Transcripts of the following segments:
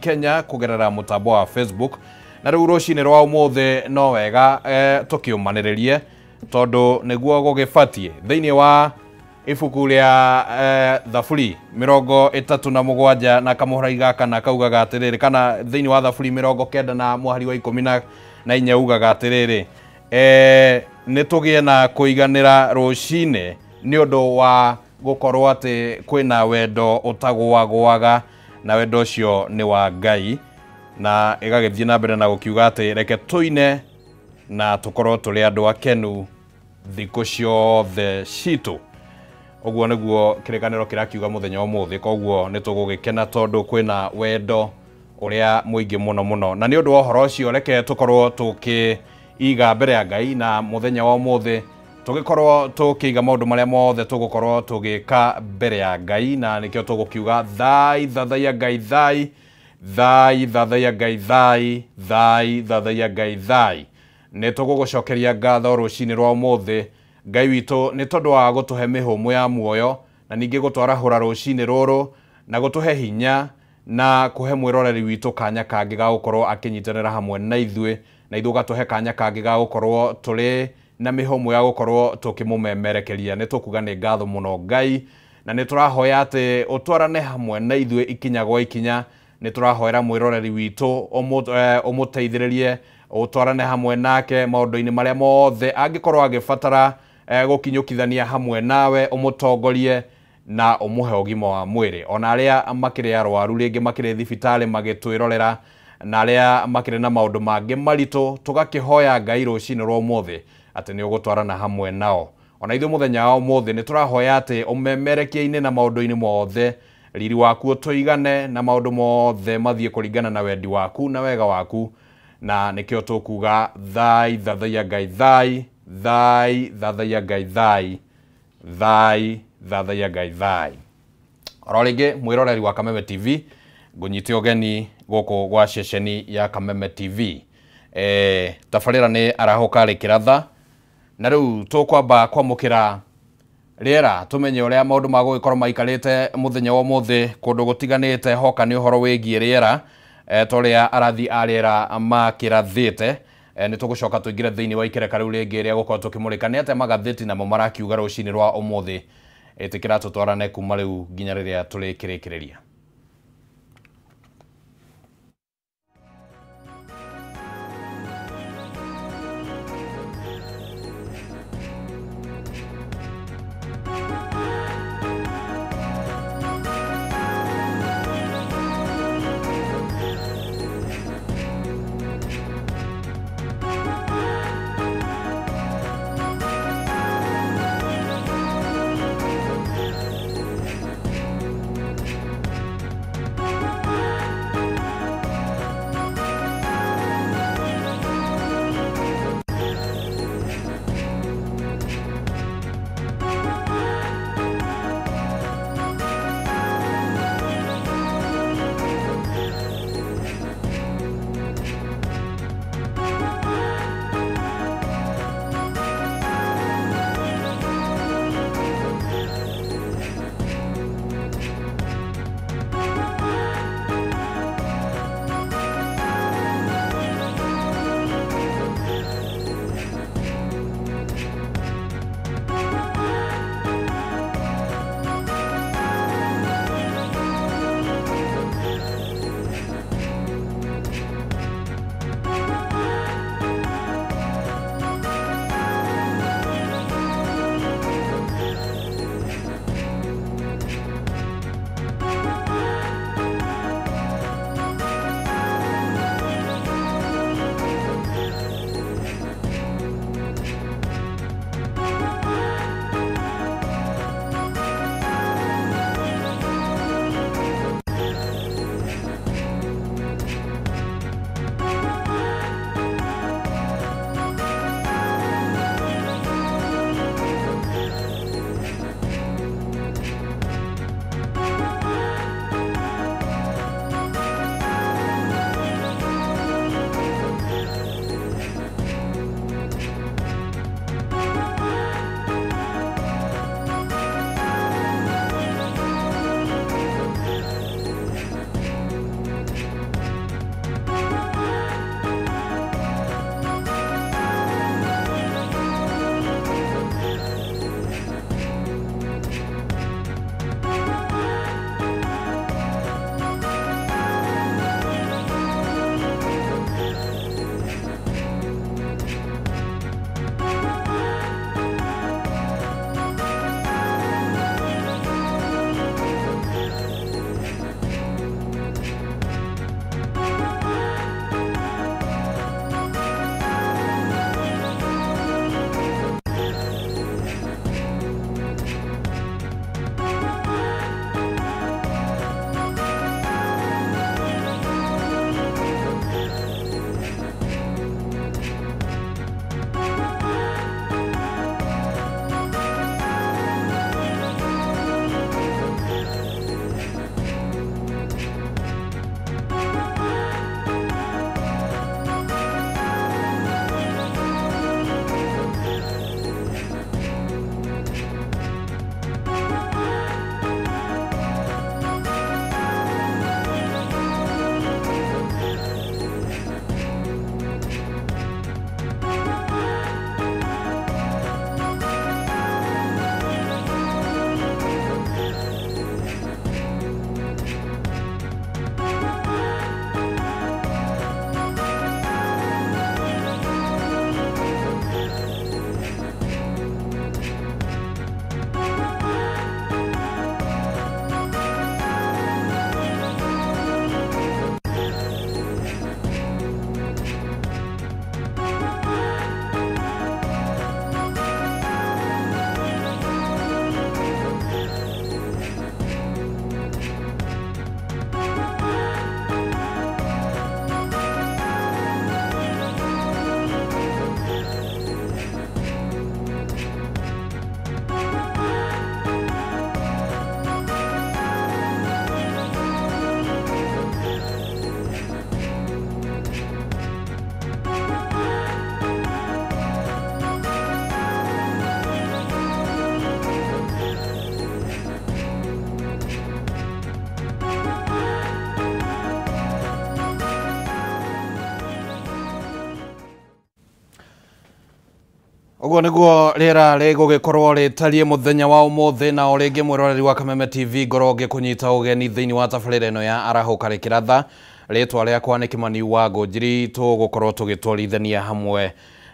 Kenya kũgerera mũtambo wa Facebook. Na rĩu rũcinĩ rwa ũmũthĩ no wega tũkĩũmanĩrĩrie tondũ nĩguo gũgĩbatiĩ. Thĩinĩ wa ibuku rĩa Thaburi 37 na kamũhari ga kana kaugaga atĩrĩrĩ, kana thĩinĩ wa Thaburi 90 na mũhari wa 14 ugaga atĩrĩrĩ, nĩ tũgĩe na kũiganĩra rũcinĩ nĩ ũndũ wa gũkorwo atĩ kwĩna wendo ũtagũagũaga, na wendo ũcio nĩ wa Ngai. Na ĩgagĩthiĩ na mbere na gũkiuga atĩ reke tũine na tũkorwo tũrĩ andũ akenu thikũ ciothe citũ. Ũguo nĩguo kĩrĩkanĩro kĩrakiuga mũthenya ũmũthĩ. Koguo nĩ tũgũgĩkena tondũ kwĩna wendo ũrĩa mũingĩ mũno mũno. Na nĩ ũndũ wa ũhoro ũcio reke tũkorwo tũkĩiga mbere ya Ngai, na mũthenya wa ũmũthĩ tũgĩkorwo tũkĩiga maũndũ marĩa mothe tũgũkorwo tũgĩka mbere ya Ngai. Na nĩkĩo tũgũkiuga thai thathaiya Ngai thai, thai thathaiya Ngai thai, thai thathaiya Ngai thai. Nĩ tũgũgũcokeria ngatho rũcinĩ rwa ũmũthĩ Ngai witũ nĩ tondũ wa gũtũhe mĩhũmũ ya muoyo, na ningĩ gũtwarahũra rũcinĩ rũrũ na gũtũhe hinya na kũhe mwĩroreri witũ kanya kangĩ ga gũkorwo akĩnyitanĩra hamwe na ithuĩ, na ithuĩ ũgatũhe kanya kangĩ ga gũkorwo tũrĩ na mĩhũmũ ya gũkorwo tũkĩmũmemerekeria. Nĩ tũkuga nĩ ngatho mũno Ngai, na nĩ tũrahoya atĩ ũtwarane hamwe na ithuĩ ikinya gwa ikinya. Nĩ tũrahoera mwĩroreri witũ ũmũteithĩrĩrie ũtwarane hamwe nake maũndũ-inĩ marĩa mothe angĩkorwo agĩbatara gũkinyũkithania hamwe nawe, ũmũtongorie na ũmũhe ũgima wa mwĩrĩ. Ona arĩa makĩrĩ arwaru rĩngĩ makĩrĩ thibitarĩ magĩtwĩrorera, na arĩa makĩrĩ na maũndũ mangĩ maritũ, tũgakĩhoya Ngai rũcinĩ rwa ũmũthĩ atĩ nĩ ũgũtwarana hamwe nao. Ona ithuĩ mũthenya wa ũmũthĩ nĩ tũrahoya atĩ ũmemerekie-inĩ na maũndũ-inĩ mothe, riri waku ũtũigane na maũndũ mothe mathiĩ kũringana na wendi waku na wega waku. Na nĩkĩo tũkuga thai thathaiya Ngai thai, thai thathaiya Ngai thai, thai thathaiya Ngai thai. Oro rĩngĩ mwĩroreri wa Kameme TV, ngũnyite ũgeni gũkũ gwa ceceni ya Kameme TV. Tabarĩra nĩ arahũka rĩkĩratha, na rĩu tũkwamba kwamũkĩra rĩera tũmenye ũrĩa maũndũ magũgĩkorwo maikarĩte mũthenya wa ũmũthĩ kũndũ gũtiganĩte. Hoka nĩ ũhoro wĩgiĩ rĩera torĩa arathi a rĩera makĩrathĩte. Nĩ tũgũcoka tũingĩre thĩinĩ wa ikereka rĩu rĩngĩ rĩa gũkorwo tũkĩmũrĩka nĩ atĩa magathĩti namo marakiuga rũcinĩ rwa ũmũthĩ. Ĩtĩkĩra tũtwarane kuma rĩu nginya rĩrĩa tũrĩkĩrĩkĩrĩria. Ũguo nĩguo rĩera rĩgũgĩkorwo rĩtariĩ mũthenya wa ũmũthĩ, na o rĩngĩ mwĩroreri wa Kameme TV ngorwo ngĩkũnyita ũgeni thĩinĩ wa tabarĩra ĩno ya Arahũka Rĩkĩratha. Rĩtwa rĩakwa nĩ Kĩmani wa Ngũnjiri, tũgũkorwo tũgĩtwarithania hamwe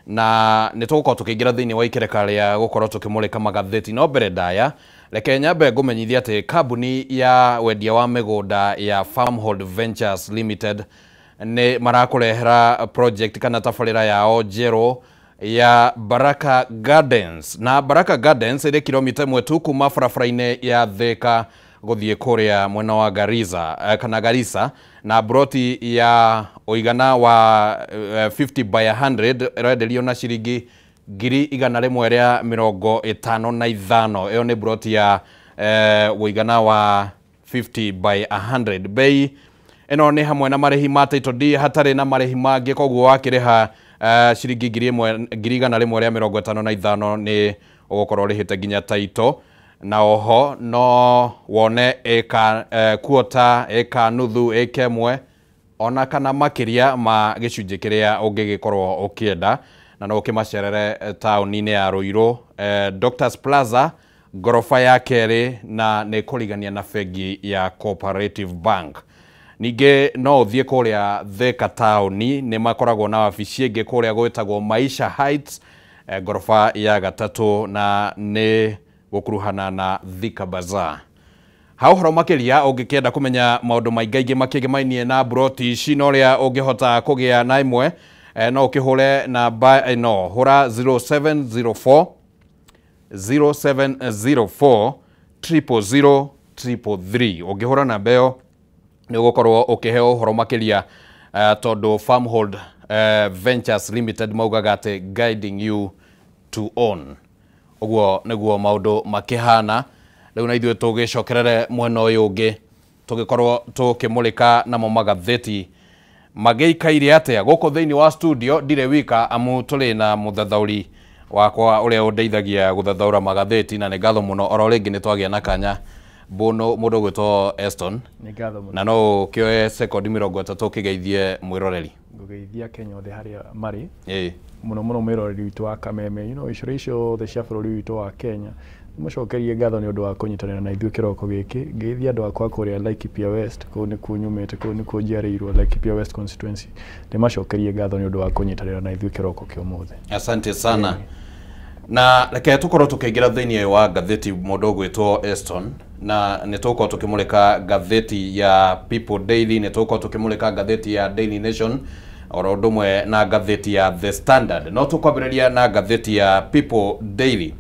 na nĩ tũgũkorwo tũkĩingĩra thĩinĩ wa ikereka rĩa gũkorwo tũkĩmũrĩka magathĩti. No mbere ndaya, reke nyambe ngũmenyithie atĩ kambuni ya wendia wa mĩgũnda ya Farmhold Ventures Limited nĩ marakũrehera project kana tabarĩra yao njerũ ya Baraka Gardens. Na Baraka Gardens ĩrĩ kilomita 1 tu kuma barabara-inĩ ya Thika gũthiĩ kũrĩa mwena wa Garissa, kana Garissa, na broti ya ũigana wa 50 by 100 ĩrenderio na ciringi 155,000. Ĩyo nĩ broti ya ũigana wa 50 by 100. Bei ĩno nĩ hamwe na marĩhi ma title deed, hatarĩ na marĩhi mangĩ, koguo wakĩrĩha ciringi 155,000 nĩ ũgũkorwo ũrĩhĩte nginya title. Na oho no wone ĩka quarter, ĩka nuthu, ĩka ĩmwe ona kana makĩria ma gĩcunjĩ kĩrĩa ũngĩgĩkorwo ũkĩenda. Na no ũkĩmacerere taũni-inĩ ya Ruiru, Doctors Plaza ngoroba ya kerĩ, na nĩ kũrigania na bengi ya Cooperative Bank. Ningĩ no ũthiĩ kũrĩa Thika taũni, nĩ makoragwo na wabici ĩngĩ kũrĩa gwĩtagwo Maisha Heights, ngoroba ya gatatũ, na nĩ gũkuruhana na Thika Bazaar. Ha ũhoro makĩria ũngĩkĩenda kũmenya maũndũ maingaingĩ makĩgĩmainie na broti ici na ũrĩa ũngĩhota kũgĩa na ĩmwe, no ũkĩhũre namba ĩno, hũra 0704 0704 000 333. Ũngĩhũra namba ĩyo nĩ ũgũkorwo ũkĩheo ũhoro makĩria, tondũ Farmhold Ventures Limited maugaga atĩ guiding you to own. Ũguo nĩguo maũndũ makĩhana. Rĩu na ithuĩ tũgĩcokerere mwena ũyũ ũngĩ tũgĩkorwo tũkĩmũrĩka namo magathĩti magĩikaire atĩa gũkũ thĩinĩ wa studio. Ndirĩ wika, amu tũrĩ na mũthathaũri wakwa ũrĩa ũndeithagia gũthathaũra magathĩti, na nĩ ngatho mũno oro rĩngĩ nĩ twagĩa na kanya mũndũ ũgwĩtwo Eston. Nĩ ngatho mũno. Na no ũkĩoe sekondi 30 ũkĩgeithie mwĩroreri. Ngũgeithia Kenya othe harĩa marĩ. Ĩĩ. Mũno mũno mwĩroreri witũ wa Kameme, you know, icoro ciothe cia bũrũri witũ wa Kenya. Mũcokerie ngatho nĩ ũndũ wa kũnyitanĩra na ithuĩ kĩroko gĩkĩ. Ngeithia andũ akwa kũrĩa Laikipia West, kũu nĩkuo nyumĩte, kũu nĩkuo njiarĩirwo, Laikipia West constituency. Ndĩmacokerie ngatho nĩ ũndũ wa kũnyitanĩra na ithuĩ kĩroko kĩa ũmũthĩ. Asante sana. Na reke tũkorwo tũkĩingĩra thĩinĩ wa ngathĩti mũndũ ũgwĩtwo Eston, na nĩ tũgũkorwo tũkĩmũrĩka ngathĩti ya People Daily, nĩ tũgũkorwo tũkĩmũrĩka ngathĩti ya Daily Nation oro ũndũ ũmwe na ngathĩti ya The Standard. No tũkwambĩrĩria na ngathĩti ya People Daily.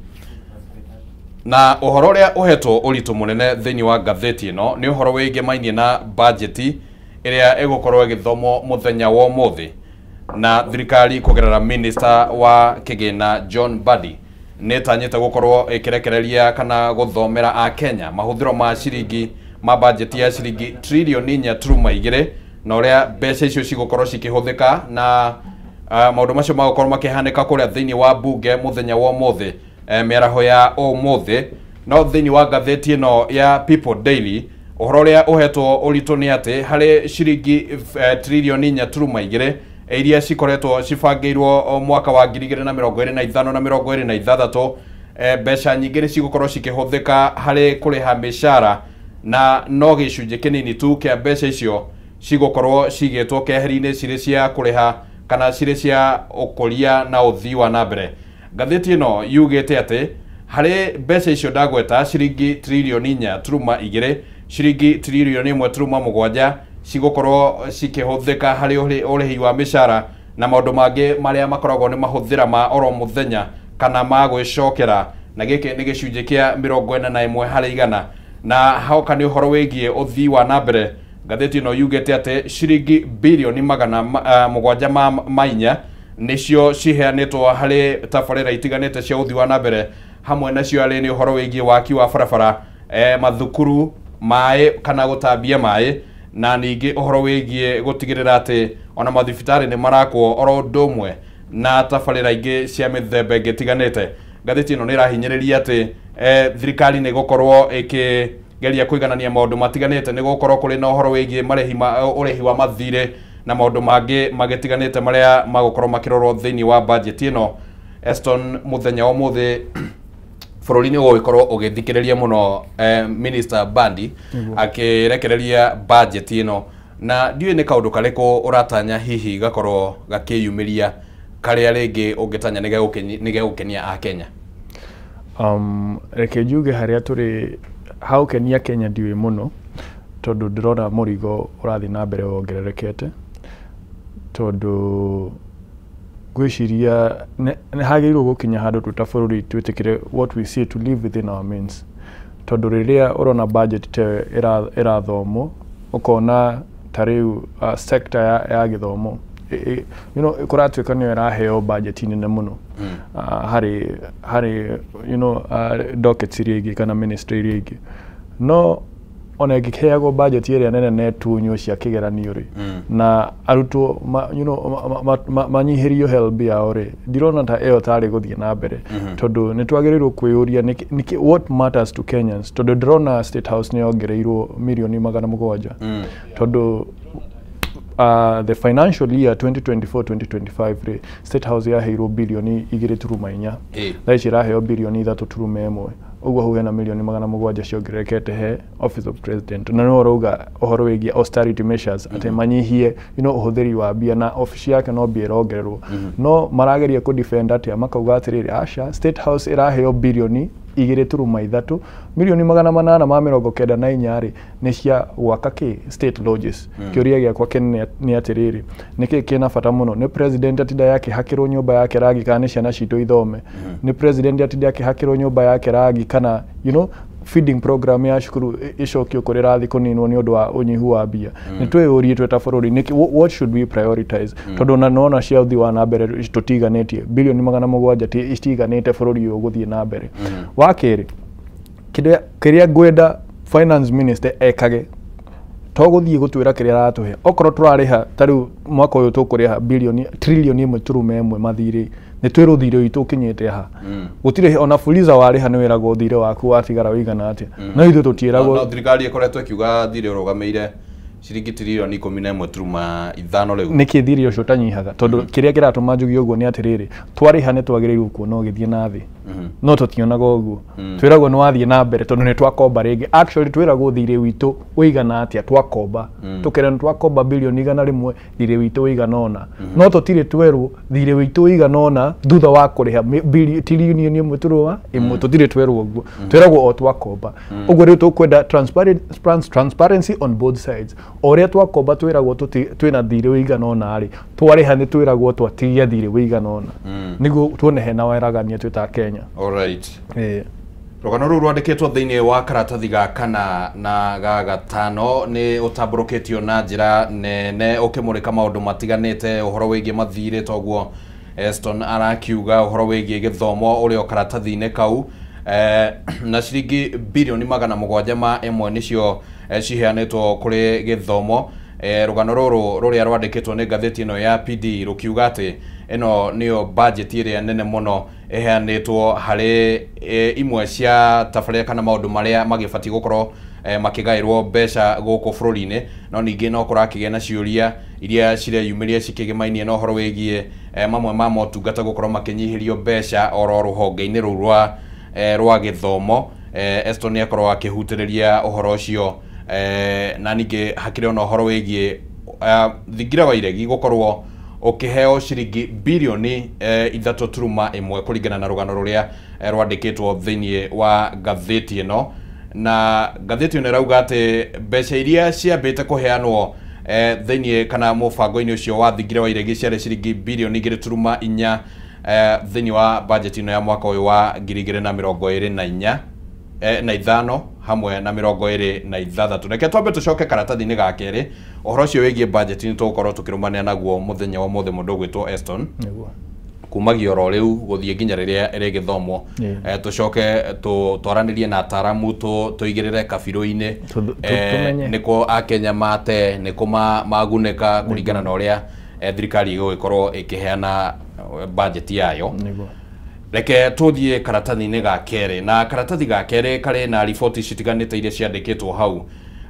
Na ũhoro ũrĩa ũhetwo ũritũ mũnene thĩinĩ wa ngathĩti ĩno nĩ ũhoro wĩgĩmainie na bajeti ĩrĩa ĩgũkorwo ĩgĩthomwo mũthenya wa ũmũthĩ na thirikari kũgerera minister wa kĩgĩna John Mbadi nĩ ĩtanyĩte gũkorwo ĩkĩrekereria kana gũthomera a Kenya mahũthĩro ma ciringi ma bajeti ya ciringi tririoni 4.2 na ũrĩa mbeca icio cigũkorwo cikĩhũthĩka, na maũndũ macio magũkorwo makĩhanĩka kũrĩa thĩinĩ wa bunge mũthenya wa ũmũthĩ, mĩaraho ya ũmũthĩ. No thĩinĩ wa ngathĩti ĩno ya People Daily ũhoro ũrĩa ũhetwo ũritũ nĩ atĩ harĩ ciringi tririoni 4.2 iria cikoretwo cibangĩirwo mwaka wa 2025 na 2026, mbeca nyingĩ nĩ cigũkorwo cikĩhũthĩka harĩ kũrĩha mĩcara, na no gĩcunjĩ kĩnini tu kĩa mbeca icio cigũkorwo cigĩtwo keheri-inĩ cirĩ cia kũrĩha kana cirĩ cia ũkũria na ũthii wa na mbere. Ngathĩti ĩno yugĩte atĩ harĩ mbeca icio ndagweta ciringi tririoni 4.2, ciringi tririoni 1.7 cigũkorwo cikĩhũthĩka harĩ ũrĩhi wa mĩcara na maũndũ mangĩ marĩa makoragwo nĩ mahũthĩra ma oro mũthenya kana ma gwĩcokera, na gĩkĩ nĩ gĩcunjĩ kĩa 41 harĩ igana. Na hoka nĩ ũhoro wĩgiĩ ũthii wa na mbere, ngathĩti ĩno yugĩte atĩ ciringi birioni 704 nĩcio ciheanĩtwo harĩ tabarĩra itiganĩte cia ũthii wa na mbere, hamwe nacio arĩ nĩ ũhoro wĩgiĩ waki wa barabara, mathukuru, maĩ kana gũtambia maĩ, na ningĩ ũhoro wĩgiĩ gũtigĩrĩra atĩ ona mathibitarĩ nĩ marakwo oro ũndũ ũmwe na tabarĩra ingĩ cia mĩthemba ĩngĩ ĩtiganĩte. Ngathĩti ĩno nĩ ĩrahinyĩrĩria atĩ thirikari nĩ ĩgũkorwo ĩkĩgeria kũiganania maũndũ matiganĩte, nĩ gũkorwo kũrĩ na ũhoro wĩgiĩ marĩhi ma ũrĩhi wa mathirĩ na maũndũ mangĩ magĩtiganĩte marĩa magũkorwo makĩrorwo thĩinĩ wa bajeti ĩno Eston muthenya wa muthi bũrũri nĩ ũgũgĩkorwo ũgĩthikĩrĩria mũno Minister Bandi akĩrekereria budget ĩno, na ndiũĩ nĩ kaũndũ karĩkũ ũratanya hihi gakorwo gakĩyumĩria karĩa rĩngĩ ũngĩtanya nĩ gegũkenia Akenya? Reke njuge harĩa tũrĩ haũkenia Kenya ndiũĩ mũno, tondũ ndĩrona mũrigo ũrathiĩ na mbere wongererekete, tondũ ngwĩciria nĩ hagĩrĩirwo gũkinya handũ twĩ ta bũrũri twĩtĩkĩre what we see to live within our means, tondũ rĩrĩa ũrona budget ta ĩyo ĩrathomwo ũkona ta rĩu sector ya gĩthomo you know, kũratuĩka nĩyo ĩraheo budget nene mũno harĩ you know, dockets iria ingĩ kana ministry iria ingĩ, no ona ĩngĩheagwo budget ĩrĩa nene na ĩtunywo cia kĩgeranio rĩ, na arutwo you know, manyihĩrio HELB yao rĩ, ndirona ta ĩyo tarĩ gũthiĩ na mbere, tondũ nĩ twagĩrĩirwo kwĩyũria nĩkĩ what matters to Kenyans, tondũ ndĩrona State House nĩ yongereirwo mirioni 700, tondũ the financial year 2024-2025 rĩ, State House yaheirwo bilioni 2.4, thaa ici ĩraheo bilioni 3.1, ũguo hau hena milioni 700 ciongererekete he Office of President, na nĩwe ũrauga ũhoro wĩgiĩ austerity measures atĩ manyihie you know, ũhũthĩri wa mbia, na ofici yake no mbia ĩrongererwo, no marageria kũ defend atĩa, makauga atĩrĩrĩ, aca, State House ĩraheo bilioni 2.3, milioni 894 rĩ nĩ cia gwaka kĩ state lodges. Kĩũria gĩakwa kĩnene nĩ atĩrĩrĩ, nĩkĩ kĩna bata mũno, nĩ president atinda akĩhakĩrwo nyũmba yake rangi kana nĩ ciana citũ ithome? Nĩ president atinda akĩhakĩrwo nyũmba yake rangi kana you know, feeding program ya cukuru ĩcokio kũrĩa ĩrathiĩ kũninwo nĩ ũndũ wa ũnyihu wa mbia? Nĩ twĩyũrie twĩ ta bũrũri nĩkĩ, what should we prioritize, tondũ ona nona cia ũthii wa na mbere tũtiganĩtie, bilioni 700 itiganĩte bũrũri ũyũ gũthiĩ na mbere. Wa kerĩ, kĩrĩa ngwenda finance minister ekage to gũthiĩ gũtwĩra kĩrĩa aratũhe, okorwo tũrarĩha ta rĩu mwaka ũyũ tũkũrĩha bilioni trilioni 1.1 mathirĩ, nĩ twĩrwo thirĩ witũ ũkinyĩte ha, gũtirĩ ona fuliza warĩha nĩ wĩragwo thirĩ waku watigara ũigana atĩa, no ithuĩ tũtiĩragwo. No thirikari ĩkoretwo ĩkiuga thirĩ ũrũgamĩire ciringi trilioni 11.5 rĩu. Nĩkĩ thirĩ ũcio ũtanyihaga? Tondũ kĩrĩa kĩratũma njuge ũguo nĩ atĩrĩrĩ, twarĩha nĩ twagĩrĩirwo kuona ũgĩthiĩ na thĩ, no tũtionaga ũguo, twĩragwo nĩ wathiĩ na mbere tondũ nĩ twakomba rĩngĩ. Actually twĩragwo thirĩ witũ ũigana atĩa twakomba, tũkerwo nĩ twakomba bilioni 100, thirĩ witũ ũigana ũna, no tũtirĩ twerwo thirĩ witũ ũigana ũna thutha wa kũrĩha trilioni 1.1, tũtirĩ twerwo ũguo, twĩragwo o twakomba. Ũguo rĩu tũkwenda transparency on both sides. O ũrĩa twakomba twĩragwo twĩna thirĩ ũigana ũna rĩ, twarĩha nĩ twĩragwo twatigia thirĩ ũigana ũna, nĩguo tuone hena weragania twĩ ta Kenya. Alright. Rũgano rũu rwandĩkĩtwo thĩinĩ wa karatathi ga kana na ga gatano nĩ ũtambũrũkĩtio na njĩra nene ũkĩmũrĩka maũndũ matiganĩte, ũhoro wĩgiĩ mathirĩ toguo Eston arakiuga, ũhoro wĩgiĩ gĩthomo ũrĩa karatathi-inĩ kau, na ciringi bilioni 701 nĩcio ciheanĩtwo kũrĩ gĩthomo. Rũgano rũrũ rũrĩa rwandĩkĩtwo nĩ ngathĩti ĩno ya PD rũkiuga atĩ ĩno nĩyo budget ĩrĩa nene mũno ĩheanĩtwo harĩ imwe cia tabarĩra kana maũndũ marĩa magĩbatiĩ gũkorwo makĩgaĩrwo mbeca gũkũ bũrũri-inĩ, no ningĩ no kũrakĩgĩa na ciũria iria cireyumĩria cikĩgĩmainie na ũhoro wĩgiĩ mamwe ma motungata gũkorwo makĩnyihĩrio mbeca oro rũhonge-inĩ rũu rwa gĩthomo. Eston nĩ akorwo akĩhutĩrĩria ũhoro ũcio, na ningĩ hakĩrĩ ona ũhoro wĩgiĩ thingira wa iregi gũkorwo ũkĩheo ciringi bilioni 3.1 kũringana na rũgano rũrĩa rwandĩkĩtwo thĩinĩ wa ngathĩti ĩno. Na ngathĩti ĩno ĩrauga atĩ mbeca iria ciambĩte kũheanwo thĩinĩ kana mũbango-inĩ ũcio wa thingira wa iregi ciarĩ ciringi bilioni 2.4 thĩinĩ wa budget ĩno ya mwaka ũyũ wa 2024 na ithano hamwe na 26. Reke twambe tũcoke karatathi-inĩ ga kerĩ, ũhoro ũcio wĩgiĩ budget nĩ tũgũkorwo tũkĩrũmanĩra naguo mũthenya wa ũmũthĩ mũndũ ũgwĩtwo Eston, kumagia oro rĩu gũthiĩ nginya rĩrĩa ĩrĩgĩthomwo, tũcoke twaranĩrie na ataaramu tũigĩrĩre kabirũ-inĩ nĩkũ Akenya mate nĩkũ magunĩka kũringana na ũrĩa thirikari ĩgũgĩkorwo ĩkĩheana budget yayo. Reke tũthiĩ karatathi-inĩ ga kerĩ, na karatathi ga kerĩ karĩ na riboti citiganĩte iria ciandĩkĩtwo hau.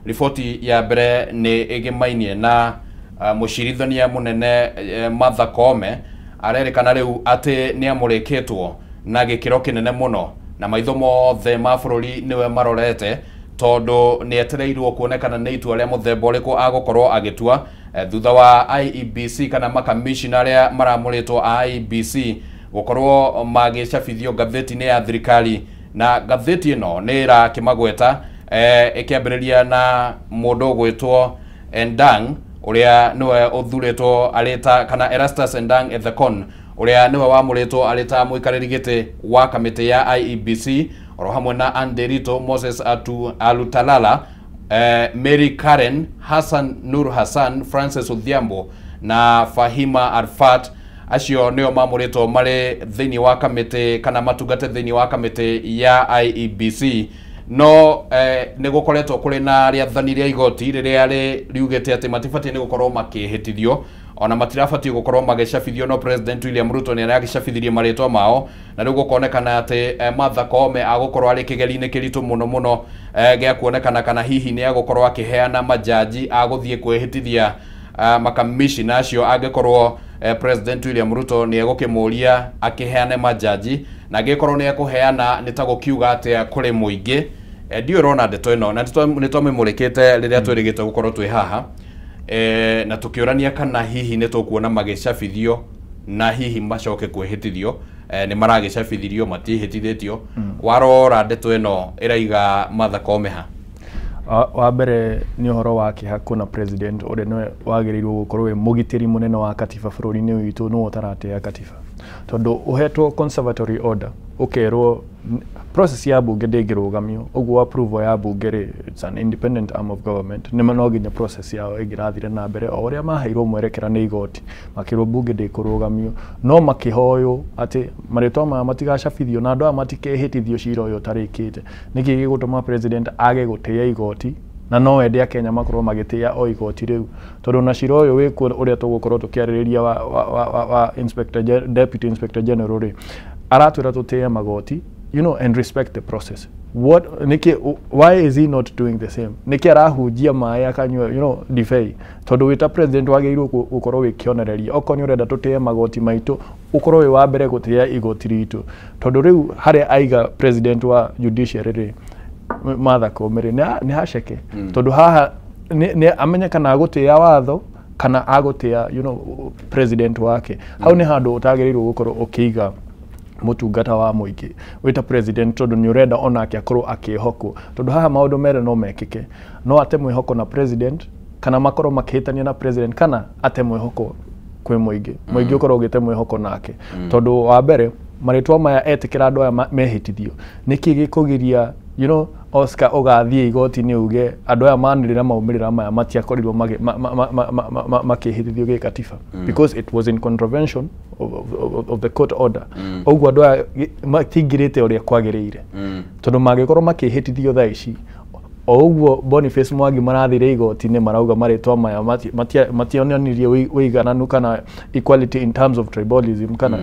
Riboti ya mbere nĩ ĩgĩmainie na mũcirithania mũnene Martha Koome Arerĩkana rĩu atĩ nĩ amũrĩkĩtwo na gĩkĩro kĩnene mũno na maitho mothe ma bũrũri nĩwe marorete tondũ nĩ etereirwo kuonekana nĩ itua rĩa mũthemba ũrĩkũ agũkorwo agĩtua thutha wa IEBC kana makamishina arĩa maramũrĩtwo a IEBC gũkorwo magĩcabithio ngathĩti-inĩ ya thirikari. Na ngathĩti ĩno nĩ ĩrakĩmagweta ĩkĩambĩrĩria na mũndũ ũgwĩtwo Endang ũrĩa nĩwe ũthurĩtwo arĩ ta kana Erastus Endang Ethekon ũrĩa nĩwe wamũrĩtwo arĩ ta mũikarĩri gĩtĩ wa kamĩtĩ ya IEBC, oro hamwe na Anderito Moses Atu Alutalala, Mary Karen, Hassan Nur Hassan, Francis Odhiambo na Fahima Arfat. Acio nĩo mamũrĩtwo marĩ thĩinĩ wa kamĩtĩ kana matungate thĩinĩ wa kamĩtĩ ya IEBC. No nĩ gũkoretwo kũrĩ na rĩathani rĩa igoti rĩrĩa riugĩte atĩ matibatiĩ nĩ gũkorwo makĩhĩtithio ona matirabatiĩ gũkorwo magĩcabithio, no President William Ruto nĩ aragĩcabithirie marĩtwa mao na rĩu gũkonekana atĩ Martha Koome agũkorwo arĩ kĩgeri-inĩ kĩritũ mũno mũno gĩa kuonekana kana hihi nĩ agũkorwo akĩheana majaji agũthiĩ kwĩhĩtithia makamishina acio angĩkorwo President William Ruto nĩ egũkĩmũria akĩheane majaji, na angĩkorwo nĩ ekũheana nĩ ta gũkiuga atĩa kũrĩ mũingĩ. Ndiũĩ ũrona ndeto ĩno na nĩ twamĩmũrĩkĩte rĩrĩa twĩrĩgĩte gũkorwo twĩ haha na tũkĩũrania kana hihi nĩ tũkuona magĩcabithio na hihi macoke kwĩhĩtithio. Nĩ maragĩcabithirio matiĩhĩtithĩtio. Warora ndeto ĩno ĩraiga Martha Koome ha? Wa mbere nĩ ũhoro wa kĩeha kuona president ũrĩa nĩwe wagĩrĩirwo gũkorwo wĩ mũgitĩri mũnene wa katiba bũrũri-inĩ witũ nĩwe ũtaratĩa katiba, tondũ ũhetwo conservatory order ũkerwo process ya bunge ndĩngĩrũgamio, ũguo approval ya bunge rĩ, it's an independent arm of government, nĩ no nginya process yao ĩngĩrathire na mbere o ũrĩa maheirwo mwerekera nĩ igoti, makĩrwo bunge ndĩkũrũgamio, no makĩhoywo atĩ marĩtwa maya matigacabithio na andũ aya matikehĩtithio cira ũyũ ũtarĩkĩte. Nĩkĩ gĩgũtũma president age gũtĩĩa igoti na no ende Akenya makorwo magĩtĩĩa o igoti rĩu, tondũ na cira ũyũ wĩkuo ũrĩa tũgũkorwo tũkĩarĩrĩria wa Inspector Deputy Inspector General rĩ, aratwĩra tũtĩe magoti, you know, and respect the process. What niki, why is he not doing the same? Niki arahunjia maĩ akanyua, you know, ndibei, tondũ wĩta president wagĩrĩirwo gũkorwo wĩ kĩonereria. Okorwo nĩ ũrenda tũtĩe magoti maitũ, ũkorwo wĩ wa mbere gũtĩĩa igoti ritũ, tondũ rĩu harĩa aiga president wa judiciary rĩ, Martha Koome rĩ, nĩ haceke, tondũ haha nĩ amenye kana agũtĩĩa watho kana agũtĩĩa, you know, president wake. Hau nĩ handũ ũtagĩrĩirwo gũkorwo ũkĩiga mũtungata wa mũingĩ wĩta president, tondũ nĩ ũrenda onake akorwo akĩhokwo, tondũ haha maũndũ merĩ no mekĩke, no ate mwĩhoko na president kana makorwo makĩhĩtania na president, kana ate mwĩhoko kwĩ mũingĩ, mũingĩ ũkorwo ũgĩte mwĩhoko nake, tondũ wa mbere marĩtwa maya etĩkĩra andũ aya mehĩtithio, nĩkĩ gĩkũgiria, you know, Oscar ũgathiĩ igoti-inĩ uge andũ aya manĩrĩra maumĩrĩra maya matiakorirwo makĩhĩtithio gĩkatiba, because it was in contravention of the court order. Ũguo andũ aya matingirĩte ũrĩa kwagĩrĩire, tondũ mangĩkorwo makĩhĩtithio thaa ici o ũguo Boniface Mwangi marathire igoti-inĩ marauga marĩtwa maya mationanirie ũigananu kana equality in terms of tribalism kana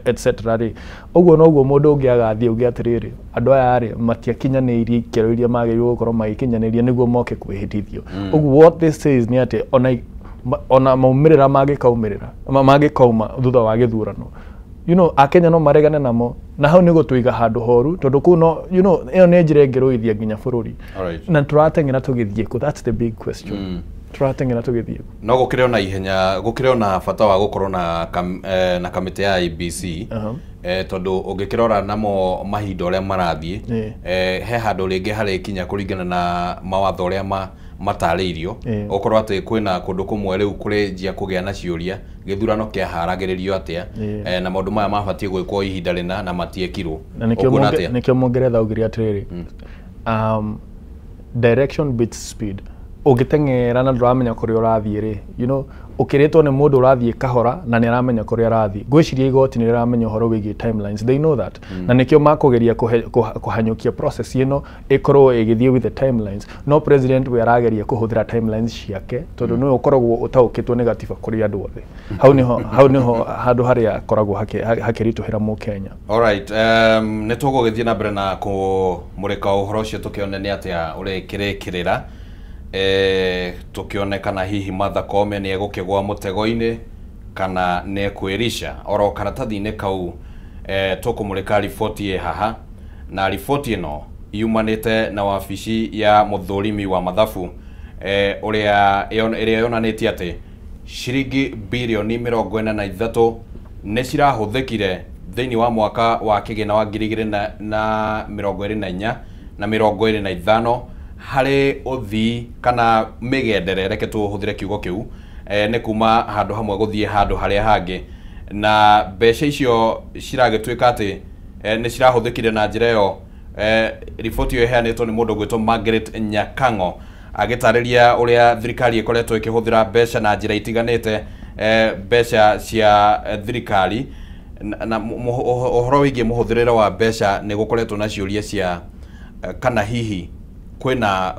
etc rĩ, ũguo noguo mũndũ ũngĩ agathiĩ auge atĩrĩrĩ, andũ aya rĩ matiakinyanĩirie ikĩro iria magĩrĩirwo gũkorwo magĩkinyanĩria nĩguo moke kwĩhĩtithio. Ũguo what this says nĩ atĩ ona maumĩrĩra mangĩkaumĩrĩra mangĩkauma thutha wa gĩthurano, you know, Akenya no maregane namo, na hau nĩ gũtũiga handũ horu, tondũ kũu no, you know, ĩyo nĩ njĩra ĩngĩrũithia nginya bũrũri. Na tũrateng'era tũgĩthiĩ kũ? That's the big question. Tũrateng'era tũgĩthiĩ kũ? No gũkĩrĩ ona ihenya, gũkĩrĩ ona bata wa gũkorwo na kamĩtĩ ya IEBC, tondũ ũngĩkĩrora namo mahinda ũrĩa marathiĩ, he handũ rĩngĩ harĩkinya kũringana na mawatho ũrĩa matarĩirio, ũkorwo atĩ kwĩna kũndũ kũmwe rĩu kũrĩnjia kũgĩa na ciũria gĩthurano kĩaharagĩrĩrio atĩa, na maũndũ maya mabatiĩ gwĩkwo ihinda rĩna na matiekirwo. Na nĩkĩo Mũngeretha augire atĩrĩrĩ, direction beats speed. Ũngĩteng'era na ndũramenya kũrĩa ũrathiĩ rĩ, you know, ũkĩrĩtwo nĩ mũndũ ũrathiĩ kahora na nĩ aramenya kũrĩa arathiĩ. Ngwĩciria igoti nĩ rĩramenya ũhoro wĩgiĩ timelines, they know that. Na nĩkĩo makũgeria kũhanyũkia process ĩno ĩkorwo ĩgĩthiĩ with the timelines. No president we arageria kũhũthĩra timelines ciake tondũ nĩwe ũkoragwo ũtaũkĩtwo nĩ gatiba kũrĩ andũ othe. Hau nĩho handũ harĩa akoragwo hakĩritũhĩra mũkenya. Alright, nĩ tũgũgĩthiĩ na mbere na kũmũrĩka ũhoro ũcio tũkĩone nĩ atĩa ũrĩkĩrĩkĩrĩra. Tũkĩone kana hihi Martha Koome nĩ egũkĩgũa mũtego-inĩ kana nĩ kwĩrica. Oro karatathi-inĩ kau tũkũmũrĩka riboti ĩ haha, na riboti ĩno yumanĩte na wabici ya mũthũrimi wa mathabu ũrĩa ĩrĩa yonanĩtie atĩ ciringi birioni 43 nĩ cirahũthĩkire thĩinĩ wa mwaka wa kĩgĩna wa 2024 na 25 harĩ ũthii kana mĩgendere, reke tũhũthĩre kiugo kĩu, nĩ kuma handũ hamwe gũthiĩ handũ harĩa hangĩ, na mbeca icio ciragĩtuĩka atĩ nĩ cirahũthĩkire na njĩra ĩyo. Riboti ĩyo ĩheanĩtwo nĩ mũndũ ũgwĩtwo Margaret Nyakang'o agĩtarĩria ũrĩa thirikari ĩkoretwo ĩkĩhũthĩra mbeca na njĩra itiganĩte, mbeca cia thirikari na ũhoro wĩgiĩ mũhũthĩrĩre wa mbeca. Nĩ gũkoretwo na ciũria cia kana hihi kwĩna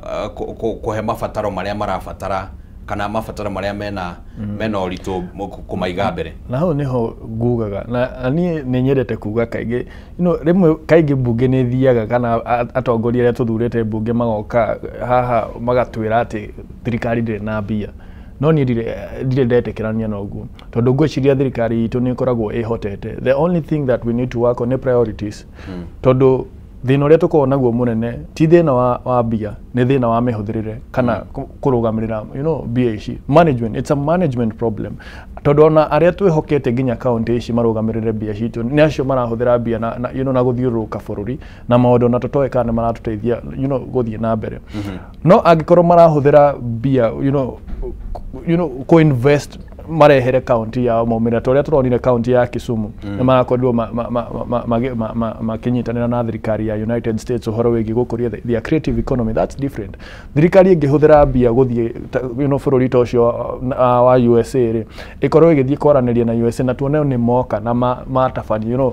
kũhe mabataro marĩa marabatara kana mabataro marĩa mena ũritũ kũmaiga mbere. Na hau niho ngugaga na niĩ nĩ nyendete kuga kaingĩ, rĩmwe kaingĩ mbunge nĩ thiaga kana atongoria arĩa tũthurĩte mbunge magoka haha magatwĩra atĩ thirikari ndĩrĩ na mbia, no niĩ ndirĩ ndetĩkĩrania na ũguo, tondũ ngwĩciria thirikari itũ nĩ ĩkoragwo ĩhotete. The only thing that we need to work on nĩ priorities, tondũ thĩna ũrĩa tũkoragwo naguo mũnene ti thĩna wa mbia, nĩ thĩna wa mĩhũthĩrĩre kana kũrũgamĩrĩra mbia ici. Management, it's a management problem, tondũ ona arĩa twĩhokete nginya kaunti ici marũgamĩrĩre mbia citũ nĩ acio marahũthĩra mbia na gũthiũrũrũka bũrũri na maũndũ na tũtoĩ kana nĩ maratũteithia gũthiĩ na mbere. No angĩkorwo marahũthĩra mbia kũ-invest marehere kaunti yao maumĩrĩra ta ũrĩa tũronire kaunti ya Kisumu nĩ marakorirwo makĩnyitanĩra na thirikari ya United States ũhoro wĩgiĩ gũkũria their creative economy, that's different. Thirikari ĩngĩhũthĩra mbia gũthiĩ bũrũri ta ũcio wa USA rĩ, ĩkorwo ĩgĩthiĩ kwaranĩria na USA na tuone nĩ moka na matabania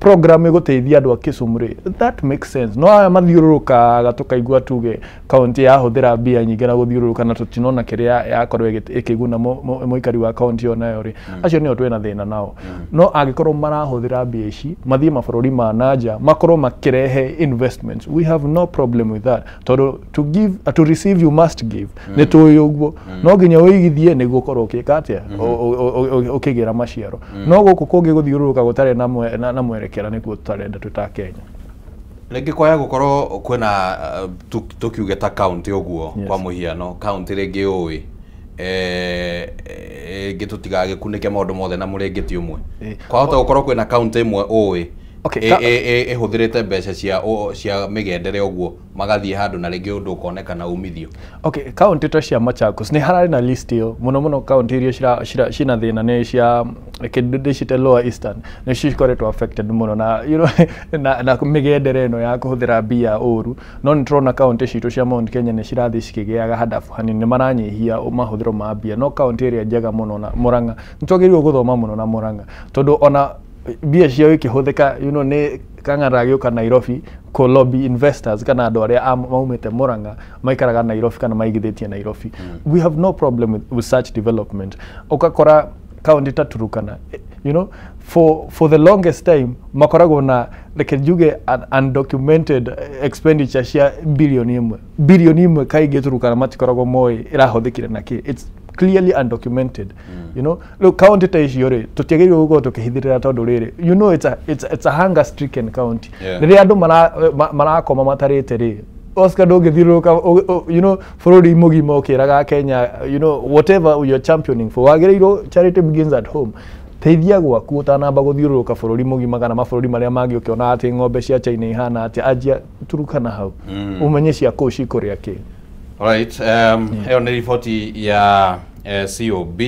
program ĩgũteithia andũ a Kisumu rĩ, that makes sense. No aya mathiũrũrũkaga tũkaigua tuge kaunti yahũthĩra mbia nyingĩ na gũthiũrũrũka na tũtinona kĩrĩa yakorwo ĩkĩguna mũikari wa kaunti ĩyo nayo rĩ, acio nĩo twĩna thĩna nao. No angĩkorwo marahũthĩra mbia ici mathiĩ mabũrũri ma nanja makorwo makĩrehe investments, we have no problem with that, tondũ to give, to receive you must give. Nĩ tũĩ ũguo no nginya ũigithie nĩguo ũkorwo ũkĩka atĩa, ũkĩgĩra maciaro. No gũkũ kũngĩ gũthiũrũrũka gũtarĩ na mwerekera nĩkuo tũtarenda twĩ ta Kenya. Rĩngĩ kwaya gũkorwo kwĩna tũkiuge ta kaunti ũguo, kwa mũhiano kaunti rĩngĩ ũĩ ĩngĩ tũtigagĩkunĩke maũndũ mothe na mũrĩngĩti ũmwe, kwahota gũkorwo kwĩna kaunti ĩmwe ũĩ ĩhũthĩrĩte mbeca cia mĩgendere ũguo magathiĩ handũ na rĩngĩ ũndũ ũkonekana umithio. Okay, kaunti ta cia Machakos nĩ hararĩ na list ĩyo. Mũno mũno kaunti iria cina thĩna nĩ cia kĩndũ ndĩcite Lower Eastern, nĩ cikoretwo affected mũno na na mĩgendere ĩno ya kũhũthĩra mbia ũru. No nĩ tũrona kaunti citũ cia Mount Kenya nĩ cirathiĩ cikĩgĩaga hadabu hanini, nĩ maranyihia mahũthĩro ma mbia. No kaunti ĩrĩa njega mũno na Murang'a, nĩ twagĩrĩirwo gũthoma mũno na Murang'a, tondũ ona mbia ciao ikĩhũthĩka nĩ Kang'ara agĩũka Nairobi kũ lobby investors kana andũ arĩa maumĩte Murang'a maikaraga Nairobi kana maigithĩtie Nairobi. We have no problem with such development. Ũgakora kaunti ta Turukana, for the longest time makoragwo na, reke njuge, undocumented expenditure cia 1 bilioni. 1 bilioni kaingĩ Turukana matikoragwo moĩ ĩrahũthĩkire na kĩ. It's clearly undocumented. Rĩu kaunti ta icio rĩ, tũtiagĩrĩirwo gũkorwo tũkĩhithĩrĩra, tondũ rĩrĩ it's a hunger stricken county. Rĩrĩa andũ marakoma matarĩte rĩ, Oscar, ndũngĩthiũrũrũka bũrũri mũgima ũkĩraga Kenya whatever you're championing for. Wagĩrĩirwo, charity begins at home, teithia gwaku ũtanamba gũthiũrũrũka bũrũri mũgima kana mabũrũri marĩa mangĩ ũkĩona atĩ ng'ombe cia China ihana atĩa. Anjia Turukana hau ũmenye cia kũu cikũrĩa kĩ. Alright, ĩyo nĩ riboti ya COB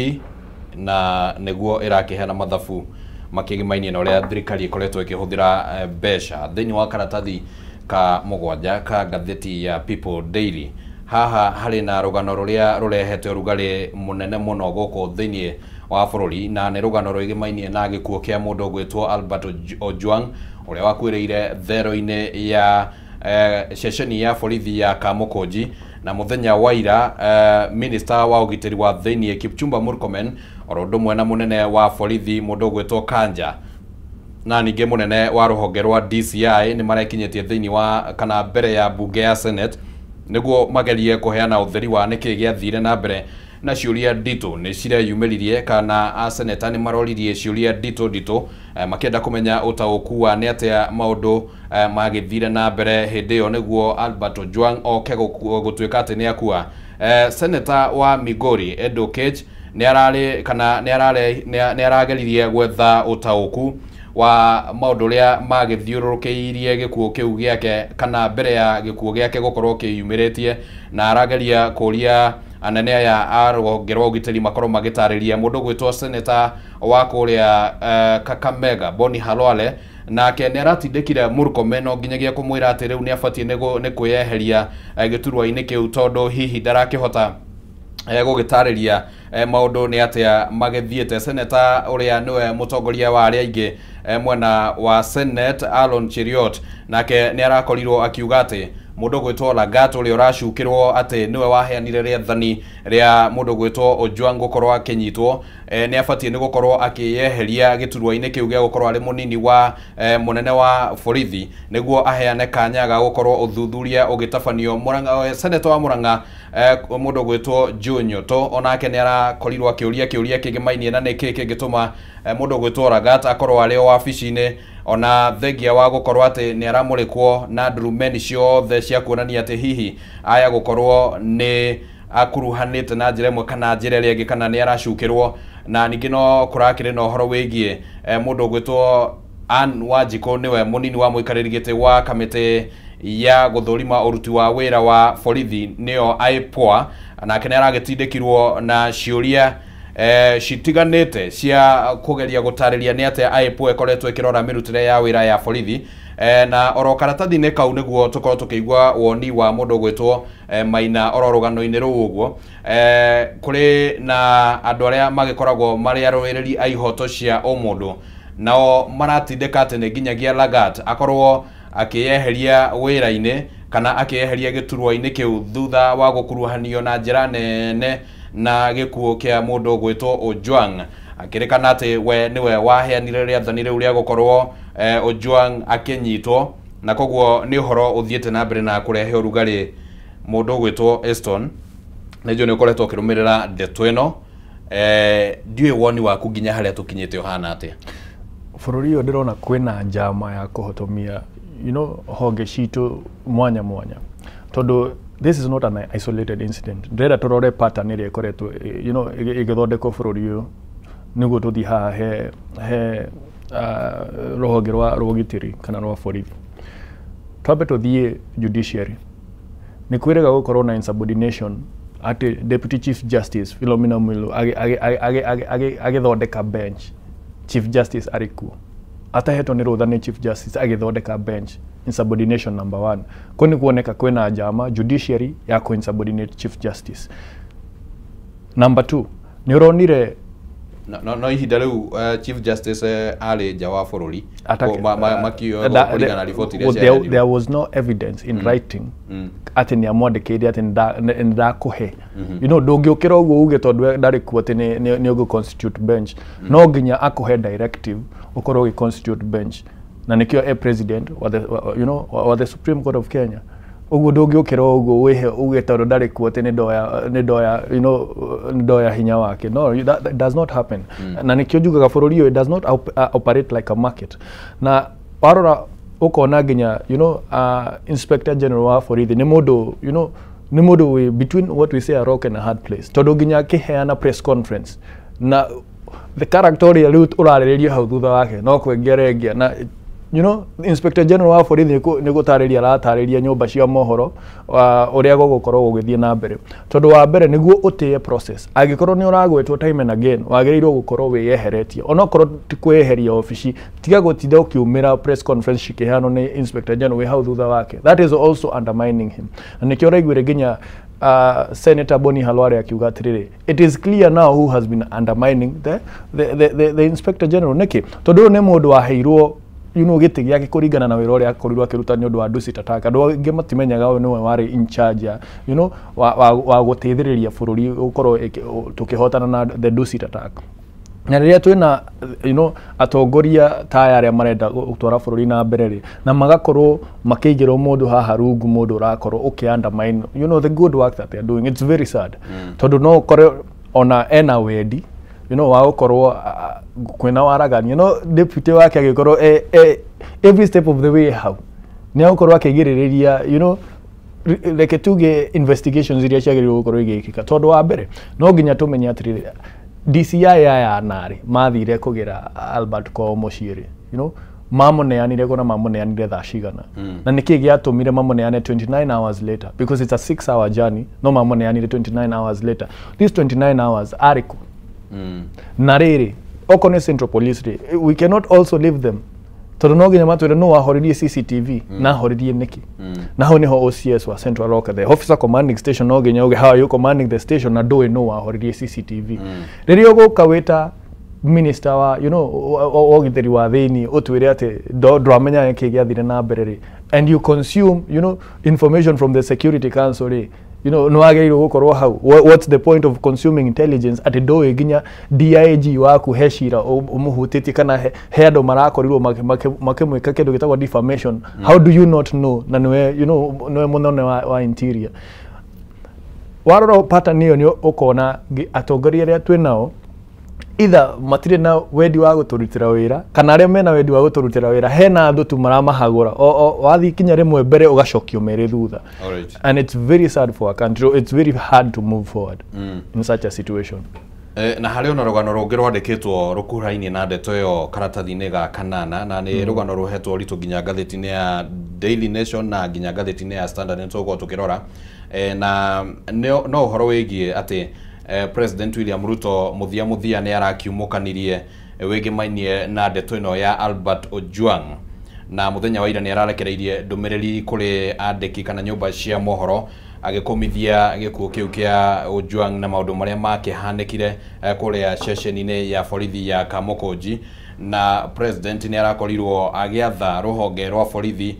na nĩguo ĩrakĩheana mathabu makĩgimainie na ũrĩa thirikari ĩkoretwo ĩkĩhũthĩra mbeca. Thĩinĩ wa karatathi ka 7 ka ngathĩti ya People Daily, haha harĩ na rũgano rũrĩa rũrehete ũrugarĩ mũnene mũno gũkũ thĩinĩ wa bũrũri, na nĩ rũgano rwĩgĩmainie na gĩkuũ kĩa mũndũ ũgwĩtwo Albert Ojwang ũrĩa wakuĩrĩire thero-inĩ ya ceceni ya borithi ya Kamukunji. Na mũthenya wa ira minister wa ũgitĩri wa thĩinĩ Kipchumba Murkomen oro ũndũ ũmwe na mũnene wa borithi mũndũ ũgwĩtwo Kanja na ningĩ mũnene wa rũhonge rwa DCI nĩ marekinyĩtie thĩinĩ wa kana mbere ya mbunge ya Senate nĩguo magerie kũheana ũtheri wa nĩkĩ gĩathire na mbere. Na ciũria nditũ nĩ cireyumĩririe kana aseneta nĩ maroririe ciũria nditũ nditũ, makĩenda kũmenya ũtaũku wa nĩ atĩa maũndũ magĩthire na mbere hĩndĩ ĩyo nĩguo Albert Ojwang oke gũtuĩka atĩ nĩ akua. Seneta wa Migori Edo Kech nĩ ararĩ kana nĩ arageririe gwetha ũtaũku wa maũndũ ũrĩa magĩthiũrũrũkĩirie gĩkuũ kĩu gĩake kana mbere ya gĩkuũ gĩake gũkorwo kĩyumĩrĩtie, na arageria kũria anene aya a rũhonge rwa ũgitĩri makorwo magĩtarĩria. Mũndũ gwĩtwo seneta wa kũrĩa Kakamega Boni Khalwale nake nĩ aratindĩkire Murkomen no nginyagia kũmwĩra atĩ rĩu nĩ abatiĩ nĩ kwĩyeheria gĩturwa-inĩ kĩu tondũ hihi ndarakĩhota gũgĩtarĩria maũndũ nĩ atĩa magĩthiĩte. Seneta ũrĩa nĩwe mũtongoria wa arĩa aingĩ mwena wa Senate Aaron Cheruiyot nake nĩ arakorirwo akiuga atĩ mũndũ gwĩtwo Lagat ũrĩa ũracukĩrwo atĩ nĩwe waheanire rĩathani rĩa mũndũ gwĩtwo Ojwang gũkorwo akĩnyitwo, nĩ abatiĩ nĩ gũkorwo akĩyeheria gĩturwa-inĩ kĩu gĩa gũkorwo arĩ mũnini wa mũnene wa borithi nĩguo aheane kanya ga gũkorwo ũthuthuria ũgĩtabanio. Murang'a, seneta wa Murang'a mũndũ gwĩtwo Joe Nyoto onake nĩ arakorirwo akĩũria kĩũria kĩgĩmainie na nĩkĩ kĩngĩtũma mũndũ gwĩtwo Lagat akorwo arĩ o wabici-inĩ ona thengia wa gũkorwo atĩ nĩ aramũrĩkwo na ndurumeni ciothe cia kuonania atĩ hihi aya gũkorwo nĩ akuruhanĩte na njĩra ĩmwe kana njĩra ĩrĩa ĩngĩ kana nĩ aracukĩrwo. Na ningĩ no kũrakĩrĩ na ũhoro wĩgiĩ mũndũ ũgwĩtwo Ann Wanjikũ nĩwe mũnini wa mũikarĩri gĩtĩ wa kamĩtĩ ya gũthũrima ũruti wa wĩra wa borithi nĩyo IPOA, nake nĩ aragĩtindĩkirwo na ciũria citiganĩte cia kũgeria gũtarĩria nĩ atĩa IPOA ĩkoretwo ĩkĩrora mĩrutĩre ya wĩra ya borithi. Na oro karatathi-inĩ kau nĩguo tũkorwo tũkĩigua woni wa mũndũ ũgwĩtwo Maina oro rũgano-inĩ rũu ũguo. Kũrĩ na andũ arĩa magĩkoragwo marĩ arũĩrĩri a ihoto cia ũmũndũ nao maratindĩka atĩ nĩ nginyagia Lagat akorwo akĩyeheria wĩra-inĩ kana akĩyeheria gĩturwa-inĩ kĩu thutha wa gũkuruhanio na njĩra nene na gĩkuũ kĩa mũndũ ũgwĩtwo Ojwang, akĩrĩkana atĩ we nĩwe waheanire rĩathani rĩu rĩa gũkorwo Ojwang akĩnyitwo, na koguo nĩ ũhoro ũthiĩte na mbere na kũrehe ũrugarĩ. Mũndũ ũgwĩtwo Eston nĩ njũĩ nĩ ũkoretwo ũkĩrũmĩrĩra ndeto ĩno, ndiũĩ woni waku nginya harĩa tũkinyĩte ũhana atĩa? Bũrũri ũyũ ndĩrona kwĩna njama ya kũhotomia honge citũ mwanya mwanya, tondũ this is not an isolated incident. Ndĩrenda tũrore pattern ĩrĩa ĩkoretwo ĩgĩthondekwo bũrũri ũyũ nĩguo tũthiĩ haha he rũhonge rwa ũgitĩri kana rwa borithi. Twambe tũthiĩ judiciary. Nĩ kwĩrĩga gũkorwo na insubordination atĩ Deputy Chief Justice Philomena Mwilu agĩthondeka bench, Chief Justice arĩ kuo atahetwo nĩ rũtha nĩ Chief Justice agĩthondeka bench, insubordination number 1. Kũ nĩ kuoneka kwĩna njama judiciary ya kũ insubordinate Chief Justice. Number 2, nĩ ũronire no ihinda rĩu Chief Justice arĩ nja wa bũrũri kũringana na riboti iria ciaheanirwo. There was no evidence in writing atĩ nĩ amwandĩkĩire atĩ nĩ ndakũhe. Ndũngĩũkĩra ũguo uge tondũ ndarĩ kuo atĩ nĩ ũgũ constitute bench. No nginya akũhe directive ũkorwo ũgĩ constitute bench, na nĩkĩo e president wa the, wa the Supreme Court of Kenya. Ũguo ndũngĩũkĩra ũguo wĩhe uge tondũ ndarĩ kuo atĩ nĩ ndoya nĩ ndoya hinya wake. No, that does not happen. Na nĩkĩo njugaga bũrũri ũyũ does not operate like a market. Na warora ũkona nginya Inspector General wa borithi nĩ mũndũ nĩ mũndũ wĩ between what we say a rock and a hard place, tondũ nginya akĩheana press conference na the character ũrĩa rĩu ũrarĩrĩrio hau thutha wake no kwengerengia na Inspector General wa borithi nĩ gũtarĩria aratarĩria nyũmba cia mohoro ũrĩa gũgũkorwo gũgĩthiĩ na mbere, tondũ wa mbere nĩguo ũtĩe process. Angĩkorwo nĩ ũragwetwo time and again wagĩrĩirwo gũkorwo wĩyeheretie, onokorwo ti kwĩyeheria obici, tiga gũtinda ũkiumĩra press conference cikĩheanwo nĩ Inspector General wĩ hau thutha wake. That is also undermining him. Na nĩkĩo ũraiguire nginya Senator Boni Khalwale akiuga atĩrĩrĩ, it is clear now who has been undermining the Inspector General. Nĩkĩ? Tondũ ũyũ nĩ mũndũ waheirwo gĩtĩ gĩake kũringana na wĩra ũrĩa akorirwo akĩruta nĩ ũndũ wa Dusit Attack. Andũ aingĩ matimenyaga ũyũ nĩwe warĩ in charge ya wa gũteithĩrĩria bũrũri gũkorwo tũkĩhotana na the Dusit Attack. Na rĩrĩa twĩna atongoria ta aya arĩa marenda gũtwara bũrũri na mbere rĩ, na magakorwo makĩigĩrwo mũndũ haha rungu, mũndũ ũrakorwo ũkĩ undermine the good work that they are doing, it's very sad. Tondũ no ũkore ona ena wendi, you know, wa gũkorwo kwĩna waragania, no deputy wake agĩkorwo every step of the way hau nĩ agũkorwo akĩgirĩrĩria, you know, reke tuge investigations iria ciagĩrĩirwo gũkorwo igĩkĩka. Tondũ wa mbere no nginya tũmenye atĩrĩrĩ, DCI aya anarĩ mathire kũgĩra Albert kwao mũciĩ rĩ, you know, mamũneanire kũna mamũneanire thaa cigana, na nĩkĩ gĩatũmire mamũneane 29 hours later, because it's a 6 hour journey, no mamũneanire 29 hours later. These 29 hours arĩ kũ? Na rĩrĩ, okorwo nĩ Central Police rĩ, we cannot also leave them, tondũ no nginya matwĩre no wahoririe CCTV na ahoririe nĩkĩ. Na hau nĩho OCS wa Central Rock, the officer commanding station, no nginya uge how are you commanding the station na ndũĩ no wahoririe CCTV. Rĩrĩa ũgũka wĩta minister wa, you know, wa ũgitĩri wa thĩinĩ ũtwĩre atĩ ndwamenya nĩkĩ gĩathire na mbere rĩ, and you consume, you know, information from the Security Council rĩ, you know, nĩ wagĩrĩirwo gũkorwo hau. What's the point of consuming intelligence atĩ ndũĩ nginya DIG waku he cira ũmũhutĩtie kana he andũ marakorirwo makĩmwĩka kĩndũ gĩtagwo defamation? How do you not know na nĩwe, you know, nĩwe mũnene wa interior? Warora pattern ĩyo nĩ ũkona atongoria arĩa twĩ nao either matirĩ na wendi wa gũtũrutĩra wĩra, kana arĩa mena wendi wa gũtũrutĩra wĩra hena andũ tu maramahagũra. Wathiĩ kinya rĩmwe mbere ũgacokio merĩ thutha. And it's very sad for our country. It's very hard to move forward in such a situation. Na harĩ ona rũgano rũngĩ rwandĩkĩtwo rũkuhainie na ndeto ĩyo karatathi-inĩ ga kanana, na nĩ rũgano rũhetwo ũritũ nginya ngathĩti-inĩ ya Daily Nation na nginya ngathĩti-inĩ ya Standard nĩ tũgũkorwo tũkĩrora. Na no ũhoro wĩgiĩ atĩ President William Ruto mũthia mũthia nĩ arakiumũkanirie wĩgĩmainie na ndeto ĩno ya Albert Ojwang, na mũthenya wa ira nĩ ararekereirie ndũmĩrĩri kũrĩ andĩki kana nyũmba cia mohoro agĩkũmithia gĩkuũ kĩu kĩa Ojwang na maũndũ marĩa makĩhanĩkire kũrĩa ceceni-inĩ ya borithi ya Kamukunji. Na president nĩ arakorirwo agĩatha rũhonge rwa borithi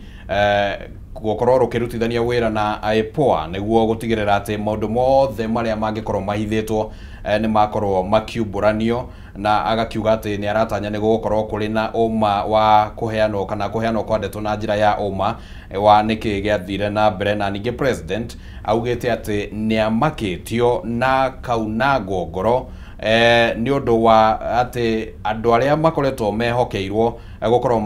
gũkorwo rũkĩrutithania wĩra na IPOA nĩguo gũtigĩrĩra atĩ maũndũ mothe marĩa mangĩkorwo mahithĩtwo nĩ makorwo makiumbũranio, na agakiuga atĩ nĩ aratanya nĩ gũgũkorwo kũrĩ na ũma wa kũheanwo kana kũheanwo kwa ndeto na njĩra ya ũma wa nĩkĩ gĩathire na mbere. Na ningĩ president augĩte atĩ nĩ amakĩtio na kaunangwo ngoro nĩ ũndũ wa atĩ andũ arĩa makoretwo mehokeirwo gũkorwo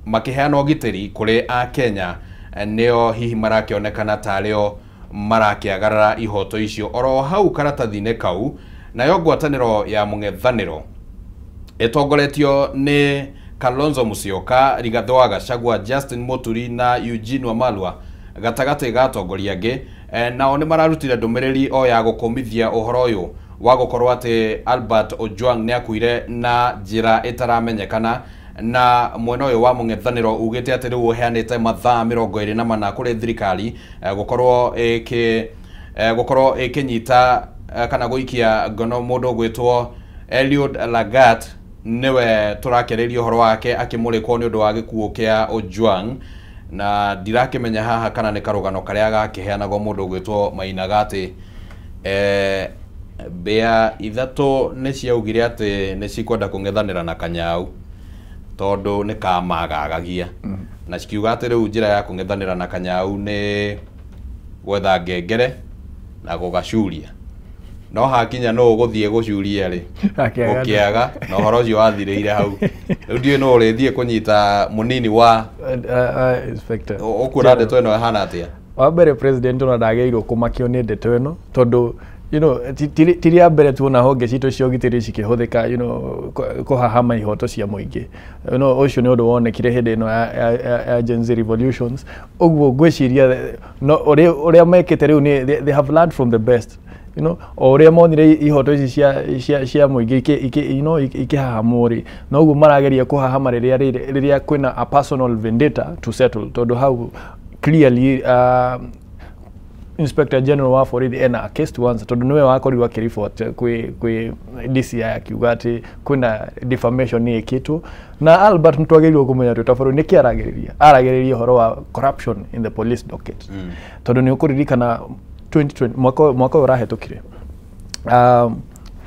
makĩheana ũgitĩri kũrĩ Akenya nĩo hihi marakĩonekana tarĩo marakĩagarara ihoto icio. Oro hau karatathi-inĩ kau, nayo ngwatanĩro ya mũng'ethanĩro ĩtongoretio nĩ Kalonzo Musyoka, Rigathĩ wa Gachagua, Justin Muturi na Eugene Wamalwa gatagatĩ ga atongoria angĩ, nao nĩ mararutire ndũmĩrĩri o ya gũkũmithia ũhoro ũyũ wa gũkorwo atĩ Albert Ojwang nĩ akuire na njĩra ĩtaramenyekana. Na mwena ũyũ wa mũng'ethanĩro ugĩte atĩ rĩu ũheanĩte mathaa 24 kũrĩ thirikari gũkorwo ĩkĩnyita kana gũikia ngono mũndũ ũgwĩtwo Eliud Lagat, nĩwe tũrakĩrĩria ũhoro wake akĩmũrĩkwo nĩ ũndũ wa gĩkuũ kĩa Ojwang. Na ndirakĩmenya haha kana nĩ karũgano karĩa gakĩheanagwo mũndũ ũgwĩtwo Maina atĩ mbĩa ithatũ nĩ ciaugire atĩ nĩ cikwenda kũng'ethanĩra na kanyau tondũ nĩ kamagagagia, na cikiuga atĩ rĩu njĩra ya kũng'ethanĩra na kanyau nĩ gwetha ngengere na gũgacuria, no hakinya no ũgũthiĩ gũcuria rĩ gũkĩaga, na ũhoro ũcio wathirĩire hau. Rĩu ndiũĩ no ũrĩthiĩ kũnyita mũnini wa inspector. Ũkuona ndeto ĩno ĩhana atĩa? Wa mbere president ona ndagĩrĩirwo kũmakio nĩ ndeto ĩno, tondũ, you know, ti rĩa mbere tuona honge citũ cia ũgitĩri cikĩhũthĩka, you know, kũhahama ihoto cia mũingĩ. You know, ũcio nĩ ũndũ wonekire hĩndĩ ĩno ya Gen Z revolutions. Ũguo ngwĩciria no ũrĩa mekĩte rĩu nĩ they have learned from the best. You know, o ũrĩa monire ihoto ici cia mũingĩ you know, ikĩhahamwo rĩ, noguo marageria kũhahama rĩrĩa kwĩna a personal vendetta to settle, tondũ hau clearly Inspector General wa borithi ena a case to answer, tondũ nĩwe wakorirwo akĩriboti kwĩ DCI akiuga atĩ kwĩna defamation nĩ ĩkĩtwo. Na Albert nĩtwagĩrĩirwo kũmenya twĩ ta bũrũri nĩkĩ aragĩrĩria. Aragĩrĩria ũhoro wa corruption in the police docket, tondũ nĩ ũkũririkana 2020 mwaka ũyũ ũrahĩtũkire,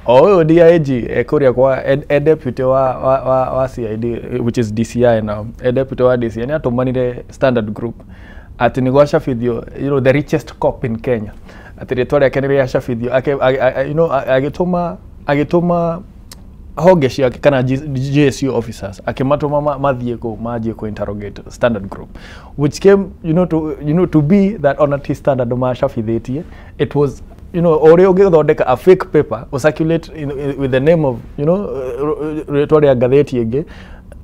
o ũyũ DIG kũrĩa kwa deputy wa CID, which is DCI now, deputy wa DCI nĩ atũmanire Standard Group Atĩ nĩ gwacabithio the richest cop in Kenya, atĩ rĩtwa rĩake nĩ rĩacabithio, agĩtũma honge ciake kana GSU officers, akĩmatũma mathiĩ kũu manjie kũ interrogate Standard Group, which came to to be that ona ti Standard macabithĩtie. It was ũrĩa ũngĩthondeka a fake paper o circulate with the name of rĩtwa rĩa ngathĩti ĩngĩ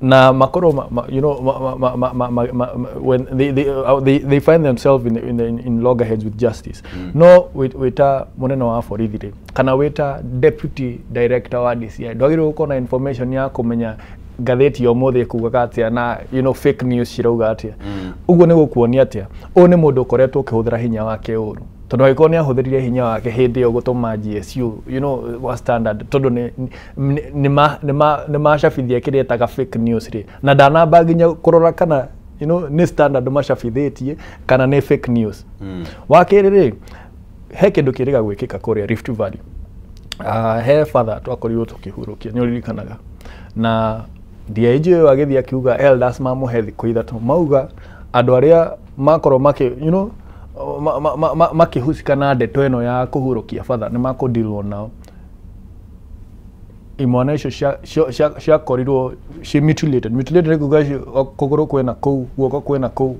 na makorwo ma, ma, you know ma, ma, ma, ma, ma, ma, ma, when they find themselves in loggerheads with justice. No wĩta mũnene wa borithi rĩ, kana wĩta deputy director wa DCI, ndwagĩrĩirwo gũkorwo na information ya kũmenya ngathĩti ya ũmũthĩ ĩkugaga atĩa na fake news cirauga atĩa. Ũguo nĩ gũkuonia atĩa ũyũ nĩ mũndũ ũkoretwo ũkĩhũthĩra hinya wake ũru, tondũ angĩkorwo nĩ ahũthĩrire hinya wake hĩndĩ ĩyo gũtũma GSU wa Standard, tondũ nĩ macabithia kĩrĩa etaga fake news rĩ, na ndanamba nginya kũrora kana nĩ Standard macabithĩtie kana nĩ fake news. Wa kerĩ rĩ, he kĩndũ kĩrĩga gwĩkĩka kũrĩa Rift Valley. He father twakorirwo tũkĩhurũkia, nĩ ũririkanaga, na DIG ũyũ agĩthiĩ akiuga elders mamũhe thikũ 3, mauga andũ arĩa makorwo makĩ makĩhusika na ndeto ĩno ya kũhurũkia batha nĩ makũdealwo nao. Imwana icio ciakorirwo ci mutilated. Mutilated nĩ kuga kũgũrũ kwĩna kũu, guoko kwĩna kũu.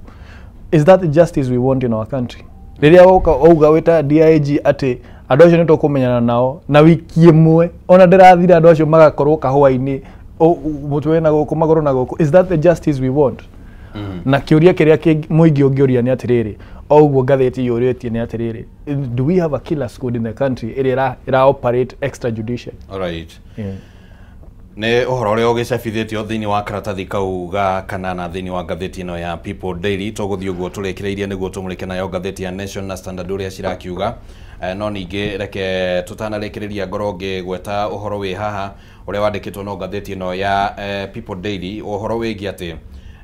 Is that the justice we want in our country? Rĩrĩa woka wauga wĩta DIG atĩ andũ acio nĩ tũkũmenyana nao, na wiki ĩmwe ona ndĩrathira andũ acio magakorwo kahũa-inĩ, mũtwe na gũkũ, magũrũ na gũkũ. Is that the justice we want? Na kĩũria kĩrĩa mũingĩ ũngĩũria nĩ atĩrĩrĩ, o ũguo ngathĩti yũrĩtie nĩ atĩrĩrĩ, do we have a killer squad in the country ĩrĩa ĩra operate extrajudicial? Alright. Yeah. Nĩ ũhoro ũrĩa ũgĩcabithĩtio thĩinĩ wa karatathi kau ga kanana thĩinĩ wa ngathĩti ĩno ya People Daily. Tũgũthiĩ ũguo tũrĩkĩrĩirie nĩguo tũmũrĩke nayo ngathĩti ya Nation na Standard ũrĩa cirakiuga. No ningĩ reke tũtanarĩkĩrĩria ngorwo ngĩgweta ũhoro wĩ haha ũrĩa wandĩkĩtwo no ngathĩti ĩno ya People Daily, ũhoro wĩgiĩ atĩ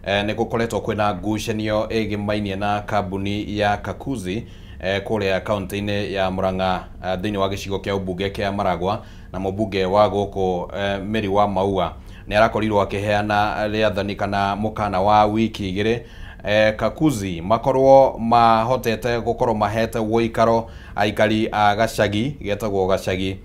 nĩ gũkoretwo kwĩna ngucanio ĩgĩmainie na kambuni ya Kakuzi kũrĩa kaunti-inĩ ya Murang'a, thĩinĩ wa gĩcigo kĩa ũmbunge kĩa Maragwa, na mũmbunge wa gũkũ Mary wa Maua nĩ arakorirwo akĩheana rĩathani kana mũkana wa wiki 2 Kakuzi makorwo mahotete gũkorwo mahete ũikaro aikari a gacagi getagwo Gacagi,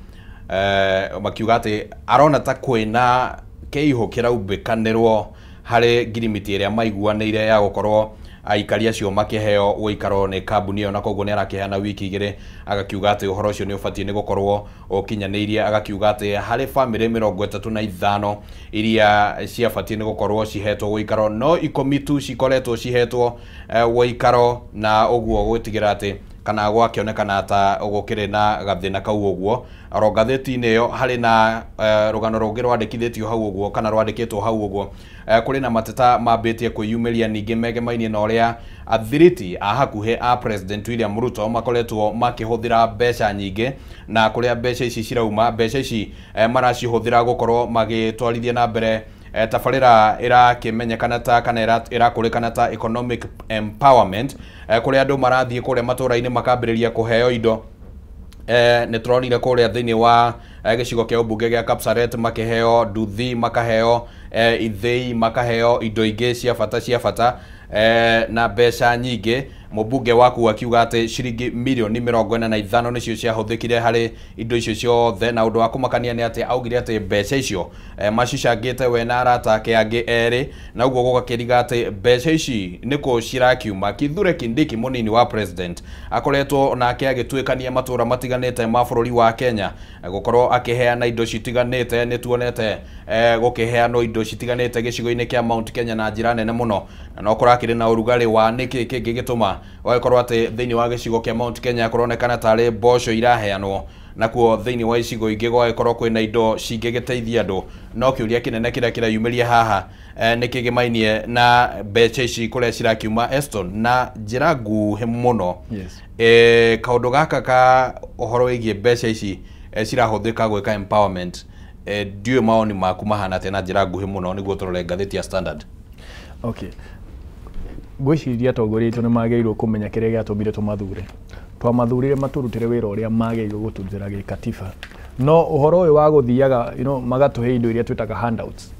makiuga atĩ arona ta kwĩna kĩihũ kĩraumbĩkanĩrwo harĩ ngirimiti ĩrĩa maiguanĩire ya gũkorwo aikari acio makĩheo ũikaro nĩ kambuni ĩyo, na koguo nĩ arakĩheana wiki 2, agakiuga atĩ ũhoro ũcio nĩ ũbatiĩ nĩ gũkorwo ũkinyanĩirie, agakiuga atĩ harĩ bamĩrĩ 35 iria ciabatiĩ nĩ gũkorwo cihetwo ũikaro, no 10 tu cikoretwo cihetwo ũikaro, na ũguo gwĩtigĩra atĩ kana gwakĩonekana ta gũkĩrĩ na gathĩna kau ũguo. Oro ngathĩti-inĩ ĩyo harĩ na rũgano rũngĩ rwandĩkithĩtio hau ũguo kana rwandĩkĩtwo hau ũguo, kũrĩ na mateta mambĩtie kwĩyumĩria ningĩ megemainie na ũrĩa athiriti a hakuhĩ a President William Ruto makoretwo makĩhũthĩra mbeca nyingĩ, na kũrĩa mbeca ici cirauma, mbeca ici maracihũthĩra gũkorwo magĩtwarithia na mbere tabarĩra ĩrakĩmenyekana ta kana ĩrakũrĩkana ta economic empowerment, kũrĩa andũ marathiĩ kũrĩa matũra-inĩ makambĩrĩria kũheo indo. Nĩ tũronire kũrĩa thĩinĩ wa gĩcigo kĩa ũmbunge gĩa Kapsaret makĩheo nduthi, makaheo ithĩi, makaheo indo ingĩ cia bata cia bata, na mbeca nyingĩ. Mũmbunge waku akiuga atĩ ciringi mirioni 45 nĩcio ciahũthĩkire harĩ indo icio ciothe, na ũndũ wa kũmakania nĩ atĩ augire atĩ mbeca icio macicangĩte we na arata ake angĩ erĩ, na ũguo gũgakĩriga atĩ mbeca ici nĩkũ cirakiuma. Kithure Kindiki mũnini wa president akoretwo nake agĩtuĩkania matũra matiganĩte ma bũrũri wa Kenya gũkorwo akĩheana indo citiganĩte. Nĩ tuonete gũkĩheanwo indo citiganĩte gĩcigo-inĩ kĩa Mount Kenya na njĩra nene mũno, na no kũrakĩrĩ na ũrugarĩ wa nĩkĩ kĩngĩgĩtũma gũgĩkorwo atĩ thĩinĩ wa gĩcigo kĩa Mount Kenya kũronekana tarĩ mboco iraheanwo, nakuo thĩinĩ wa icigo ingĩ gũgagĩkorwo kwĩna indo cingĩgĩteithia andũ. No kĩũria kĩnene kĩrĩa kĩreyumĩria haha nĩ kĩgĩmainie na mbeca ici kũrĩa cirakiuma. Eston, na njĩra nguhĩ mũno, Yes. Kaũndũ gaka ka ũhoro wĩgiĩ mbeca ici cirahũthĩka gwĩka empowerment, ndiũĩ mawoni maku mahana atĩa na njĩra nguhĩ mũno nĩguo tũrore ngathĩti ya Standard. Okay. Ngwĩciria atongoria aitũ nĩ magĩrĩirwo kũmenya kĩrĩa gĩatũmire tũmathure. Twamathurire matũrutĩre wĩra ũrĩa magĩrĩirwo gũtũrutĩra gĩkatiba. No ũhoro ũyũ wa gũthiaga magatũhe indo iria twĩtaga handouts.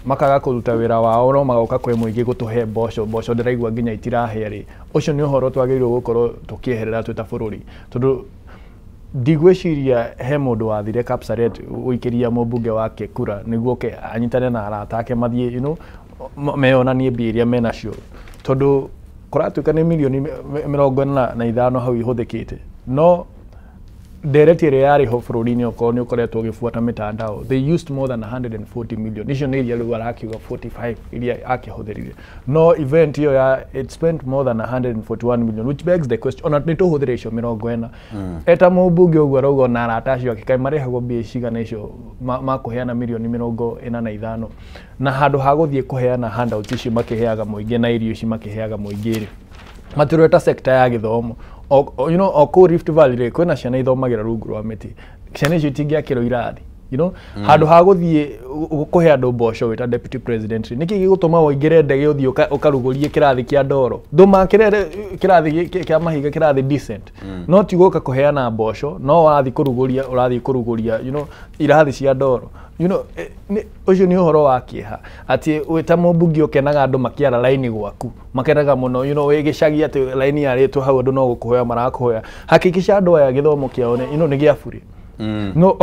Makaga kũruta wĩra wao no magoka kwĩ mũingĩ gũtũhe mboco. Mboco ndĩraigua nginya itirahĩa rĩ. Ũcio nĩ ũhoro twagĩrĩirwo gũkorwo tũkĩeherera twĩ ta bũrũri, tondũ ndigwĩciria he mũndũ wathire Kapsaret gũikĩria mũmbunge wake kura nĩguo oke anyitane na arata ake mathiĩ meyonanie mbia iria menacio, tondũ kũratuĩka nĩ mirioni 45 hau ihũthĩkĩte. No ndereti ĩrĩa yarĩ ho bũrũri-inĩ, okorwo nĩ ũkoretwo ũgĩbuata mĩtandao, they used more than 140 million. Icio nĩ iria rĩu arakiuga 45 iria akĩhũthĩrire, no event ĩyo ya it spent more than 141 million, which begs the question, ona nĩ tũhũthĩre icio 40, eta mũmbunge ũguo arauga ona arata acio ake kaĩ marĩhagwo mbia cigana icio makũheana mirioni 45, na handũ ha gũthiĩ kũheana handouts icio makĩheaga mũingĩ na irio ici makĩheaga mũingĩ rĩ, matirweta sector ya gĩthomo. O kũu Rift Valley rĩ, kwĩna ciana ithomagĩra rungu rwa mĩtĩ. Ciana icio itingĩakĩrwo irathi handũ ha gũthiĩ kũhe andũ mboco wĩta deputy president rĩ, nĩkĩ gĩgũtũma ũingĩre ndege ũthiĩ ũkarugũrie kĩrathi kĩa ndoro? Ndũmakĩre kĩrathi kĩa mahiga, kĩrathi decent, no ti gũka kũheana mboco no wathiĩ kũrugũria, ũrathiĩ kũrugũria irathi cia ndoro. Ũcio nĩ ũhoro wa kĩeha atĩ wĩ ta mũmbunge ũkenaga andũ makĩara raini gwaku, makenaga mũno wĩ gĩcagi atĩ raini yarĩtwo hau, andũ no gũkũhoya marakũhoya. Hakikisha andũ aya gĩthomo kĩao nĩ nĩ gĩa bure. No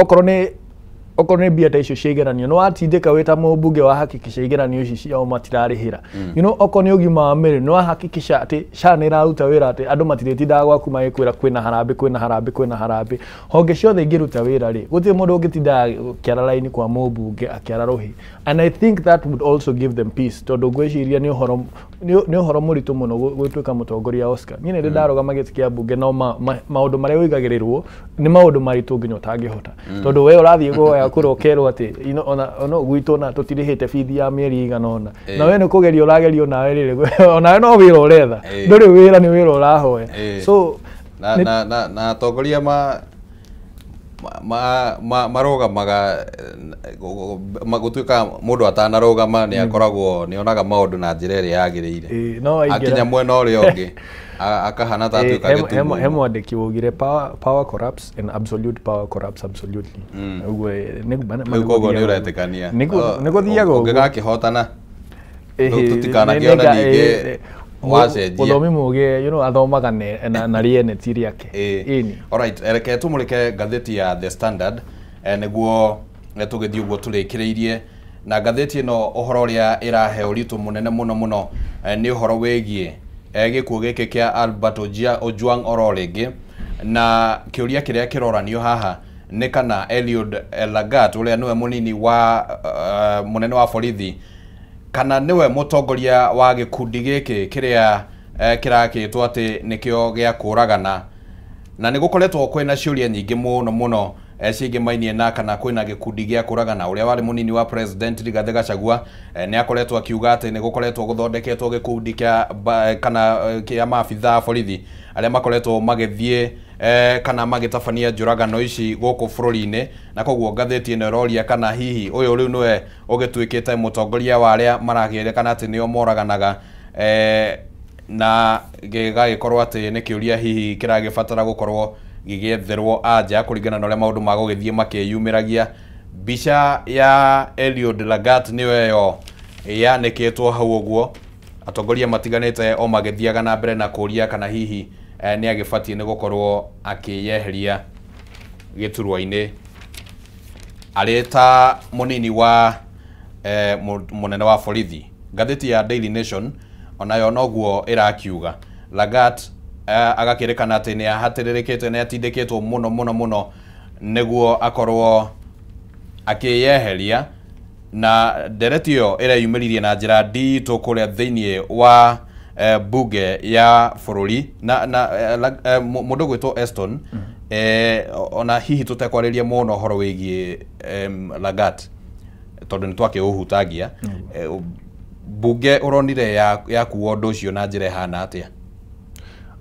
okorwo nĩ mbia ta icio cia igeranio, no watindĩka wĩ ta mũmbunge wa hakikisha igeranio ici ciao matirarĩhĩra. Okorwo nĩ ũgima wa mwĩrĩ, nĩ wahakikisha atĩ SHA nĩ ĩraruta wĩra, atĩ andũ matirĩtindaga gwaku magĩkwĩra kwĩna harambĩ, kwĩna harambĩ, kwĩna harambĩ. Honge ciothe ingĩruta wĩra rĩ, gũtirĩ mũndũ ũngĩtinda akĩara raini kwa mũmbunge akĩara rũhĩ. And I think that would also give them peace, tondũ ngwĩciria nĩ ũhoro mũritũ mũno gũtuĩka mũtongoria. Oscar, niĩ nĩ ndĩ ndarũgama gĩtĩ kĩa mbunge, no maũndũ marĩa ũigagĩrĩrwo nĩ maũndũ maritũ nginya ũtangĩhota, tondũ we ũrathiĩ kũhoya kũra ũkerwo atĩ ona gwitũ ona tũtirĩhĩte bithi ya mĩeri igana ũna, na we nĩ kũgeria ũragerio nawe rĩrĩ, onawe no wĩra ũretha. Ndũrĩ wĩra, nĩ wĩra ũrahoya. So na na atongoria ma marũgamaga gũtuĩka mũndũ atanarũgama nĩ akoragwo nĩ onaga maũndũ na njĩra ĩrĩa yagĩrĩire. No aingĩra akinya mwena ũrĩa ũngĩ akahana ta atuĩka he gĩtumumu. Mwandĩki waugire, Power corrupts and absolute power corrupts absolutely." Ũguo Rĩu koguo nĩ ũretĩkania nĩ gũthiaga ũguo. Ũngĩgakĩhotana tũtikanakĩone ningĩ wacenjia. Mũthomi mũgĩ athomaga na rĩene ti rĩake. Ĩni. Alright, reke tũmũrĩke ngathĩti ya The Standard nĩguo tũgĩthiĩ ũguo tũrĩkĩrĩirie na ngathĩti ĩno. Ũhoro ũrĩa ĩrahe ũritũ mũnene mũno mũno nĩ ũhoro wĩgiĩ gĩkuũ gĩkĩ kĩa Albert Ojwang oro rĩngĩ, na kĩũria kĩrĩa kĩroranio haha nĩ kana Eliud Lagat, ũrĩa nĩwe mũnini wa mũnene wa borithi, kana nĩwe mũtongoria wa gĩkundi gĩkĩ kĩrĩa kĩrakĩtwo atĩ nĩkĩo gĩa kũragana. Na nĩ gũkoretwo kwĩna ciũria nyingĩ mũno mũno ciĩgĩmainie na kana kwĩna gĩkundi gĩa kũragana. Ũrĩa warĩ mũnini wa president Rigathĩ Gachagua nĩ akoretwo akiuga atĩ nĩ gũkoretwo gũthondeketwo gĩkundi kĩa kana kĩa maabitha a borithi arĩa makoretwo magĩthiĩ kana magĩtabania njũragano ici gũkũ bũrũri-inĩ. Na koguo ngathĩti ĩno ĩroria kana hihi ũyũ rĩu nĩwe ũgĩtuĩkĩte mũtongoria wa arĩa marakĩrĩkana atĩ nĩo moraganaga, na gĩgagĩkorwo atĩ nĩ kĩũria hihi kĩragĩbatara gũkorwo gĩgĩetherwo anja kũringana na ũrĩa maũndũ magũgĩthiĩ makĩyumĩragia. Mbica ya Eliud Lagat nĩyo ĩyo yanĩkĩtwo hau ũguo, atongoria matiganĩte o magĩthiaga na mbere na kũria kana hihi nĩ agĩbatiĩ nĩ gũkorwo akĩyeheria gĩturwa-inĩ arĩ ta mũnini wa mũnene wa borithi. Ngathĩti ya Daily Nation onayo noguo ĩrakiuga. Lagat agakĩrĩkana atĩ nĩ ahatĩrĩrĩkĩte, nĩ atindĩkĩtwo mũno mũno mũno nĩguo akorwo akĩyeheria, na ndereti ĩyo ĩreyumĩririe na njĩra nditũ kũrĩa thĩinĩ wa bunge ya bũrũri. Na mũndũ gwĩtwo Eston, ona hihi tũtekwarĩria mũno ũhoro wĩgiĩ Lagat tondũ nĩ twakĩũhutagia, bunge ũronire yakuo ũndũ ũcio na njĩra ĩhana atĩa?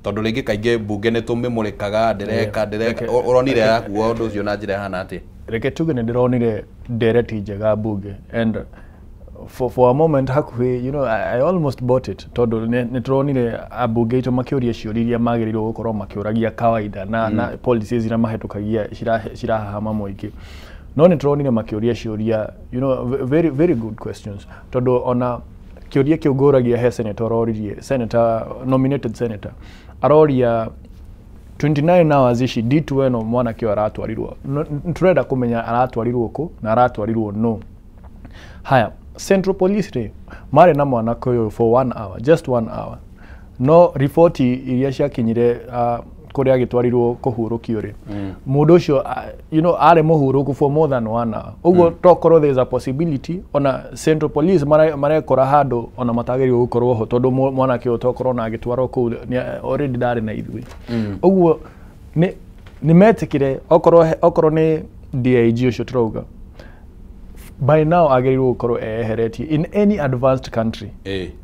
Tondũ rĩngĩ kaingĩ bunge nĩ tũmĩmũrĩkaga ndĩreka ndĩreka, ũronire yakuo ũndũ ũcio na njĩra ĩhana atĩa? Reke tuge nĩ ndĩronire ndereti njega bunge, and for a moment hakuhĩ I almost bought it, tondũ nĩ tũronire ambunge aitũ makĩũria ciũria iria magĩrĩirwo gũkorwo makĩũragia kawaida na policies iria mahĩtũkagia cirahahama mũingĩ. No nĩ tũronire makĩũria ciũria, you know, very very good questions, tondũ ona kĩũria kĩu ngũragia he senator aroririe, senator nominated senator aroria 29 hours ici D2 ĩno mwanake ũyũ aratwarirwo. Tũrenda kũmenya aratwarirwo kũ na aratwarirwo no. Haya, Central Police rĩ marĩ na mwanake ũyũ for 1 hour, just 1 hour. No riboti iria ciakinyire kũrĩa agĩtwarirwo kũhurũkio rĩ, mũndũ ũcio you know, arĩ mũhurũku for more than 1 hour. Ũguo tokorwo there is a possibility ona Central Police marekora handũ ona matagĩrĩirwo gũkorwo ho, tondũ mwanake ũyũ tokorwo ona agĩtwarwo kũu already ndarĩ na ithuĩ. Ũguo nĩ metĩkire okorwo nĩ DIG ũcio tũrauga by now agĩrĩirwo gũkorwo eyeheretie in any advanced country.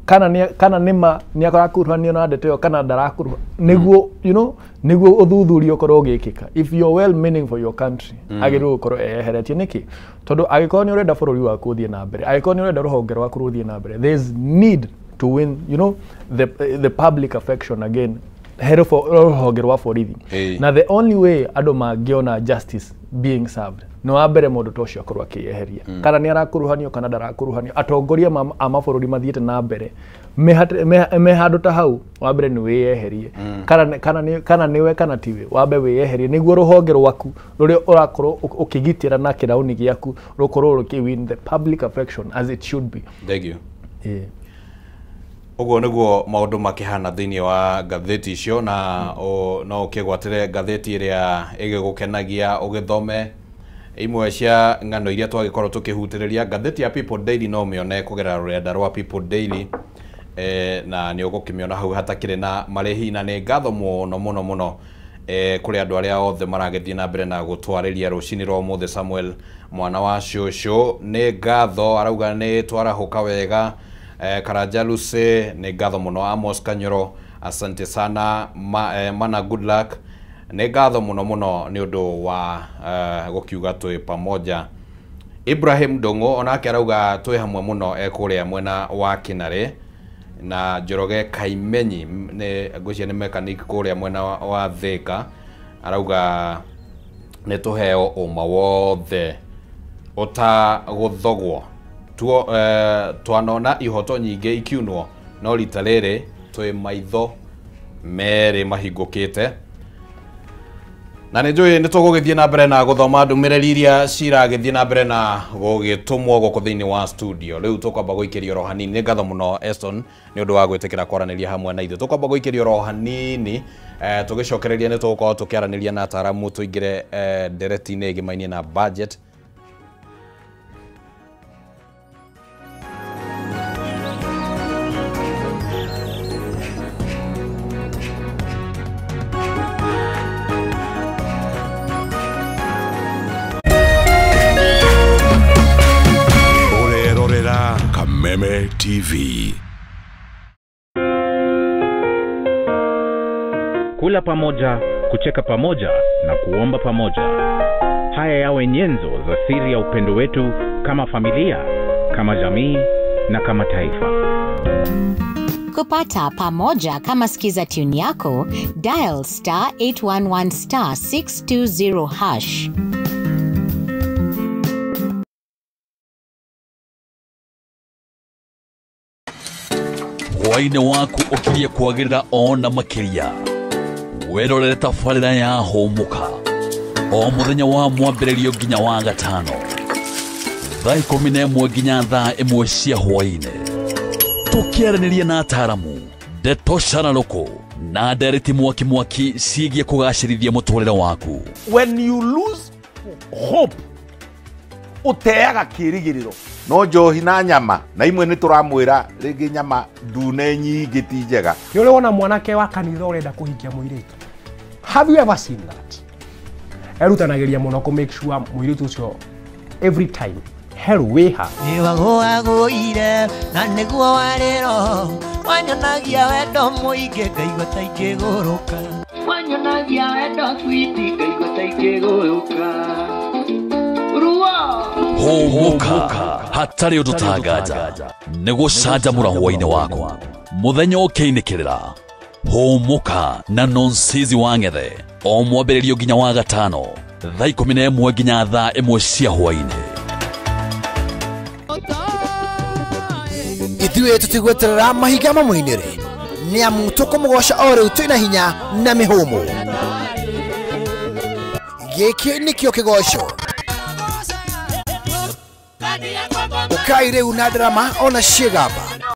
Kana nĩ nĩ arakuruhanio na ndeto ĩyo kana ndarakuruha, nĩguo you know, nĩguo ũthuthuria ũkorwo ũgĩkĩka. If you are well meaning for your country, agĩrĩirwo gũkorwo eyeheretie. Nĩkĩ? Tondũ angĩkorwo nĩ ũrenda bũrũri waku ũthiĩ na mbere, angĩkorwo nĩ ũrenda rũhonge rwaku rũthiĩ na mbere, there is need to win, you know, the public affection again he rũhonge rwa borithi. Na the only way andũ mangĩona justice being served nĩ wa mbere mũndũ ta ũcio akorwo akĩyeheria. Kana nĩ arakuruhanio kana ndarakuruhanio, atongoria a mabũrũri mathiĩte na mbere me handũ ta hau, wa mbere nĩ wĩyeherie. Kana nĩwe kana tiwe, wa mbere wĩyeherie nĩguo rũhonge rwaku rũrĩa ũrakorwo ũkĩgitĩra na kĩrauni gĩaku rũkorwo rũkĩ win the public affection as it should be. Thank you. Ũguo nĩguo maũndũ makĩhana thĩinĩ wa ngathĩti icio, na no ũkĩgwatĩre ngathĩti ĩrĩa ĩgĩgũkenagia ũgĩthome imwe cia ng'ano iria twagĩkorwo tũkĩhutĩrĩria. Ngathĩti ya People Daily no ũmĩone kũgerera rũrenda rwa People Daily, na nĩ ũgũkĩmĩona hau hatakĩrĩ na marĩhi. Na nĩ ngatho mũno mũno mũno kũrĩ andũ arĩa othe maragĩthiĩ na mbere na gũtwarĩria rũcinĩ rwa ũmũthĩ. Samuel mwana wa cũcũ nĩ ngatho, arauga nĩ twarahũka wega. Karanja Lucy nĩ ngatho mũno. Amos Kanyoro asante sana. Mana good luck nĩ ngatho mũno mũno nĩ ũndũ wa gũkiuga twĩ pamoja. Ibrahim Ndung'u onake arauga twĩ hamwe mũno ekũrĩa mwena wa Kinarĩ. Na Njoroge Kaimenyi nĩ ngwĩciria nĩ mechanic kũrĩa mwena wa Thika, arauga nĩ tũheo ũma wothe ũtagũthogwo. Twanona ihoto nyingĩ ikiunwo, no rita rĩrĩ twĩ maitho merĩ mahingũkĩte. Na nĩ njũĩ nĩ tũgũgĩthiĩ na mbere na gũthoma ndũmĩrĩri iria ciragĩthiĩ na mbere na gũgĩtũmwo gũkũ thĩinĩ wa studio. Rĩu tũkwamba gũikĩrio oro hanini. Nĩ ngatho mũno Eston nĩ ũndũ wa gwĩtĩkĩra kwaranĩria hamwe na ithuĩ. Tũkwamba gũikĩrio oro hanini, tũgĩcokereria nĩ tũgũkorwo tũkĩaranĩria na ataaramu tũingĩre ndereti-inĩ ĩgĩmainie na budget. Kameme TV. Kula pamoja, kucheka pamoja na kuomba pamoja. Haya yawe nyenzo za siri ya upendo wetu kama familia, kama jamii na kama taifa. Kupata pamoja kama skiza tune yako, dial *811 *620#. Hwaĩ-inĩ waku ũkirie kwagĩrĩra ona makĩria. Wĩrorere tabarĩra ya Hũmũka o mũthenya wa mwambĩrĩrio nginya wa gatano thaa 11 nginya thaa 1 cia hwaĩ-inĩ, tũkĩaranĩria na ataaramu, ndeto cararũkũ na ndereti mwaki mwaki ciĩgiĩ kũgacĩrithia mũtũrĩre waku. When you lose hope, ũteaga kĩĩrĩgĩrĩro. No njohi na nyama na imwe nĩ tũramwĩra rĩngĩ nyama ndune nyingĩ ti njega. Nĩ ũrĩ wona mwanake wa kanitha ũrenda kũhikia mũirĩtu? Have you ever seen that? Erutanagĩria mũno kũ make sure mũirĩtu ũcio every time heru wĩha. Nĩwagũagũire na nĩguo warĩro, wanyonagia wendo mũingĩ ngaigua ta ingĩgũrũka. Wanyonagia wendo switi ngaigua ta ingĩgũrũka. Hũmũka hatarĩ ũndũ tanganja nĩ gũcanjamũra hwaĩ-inĩ waku mũthenya ũkĩinĩkĩrĩra. Hũmũka na Nonsizi wa Ng'ethe o mwambĩrĩrio nginya wa gatano Thaa 11 nginya thaa 1 cia hwaĩ-inĩ. Ithuĩ tũtigweterera mahinga mamũinĩre, nĩ amu tũkũmũgoca o rĩu twĩna hinya na mĩhũmũ. Gĩkĩ nĩkĩo kĩgoco. Ũkai rĩu na ndarama ona ciĩgamba.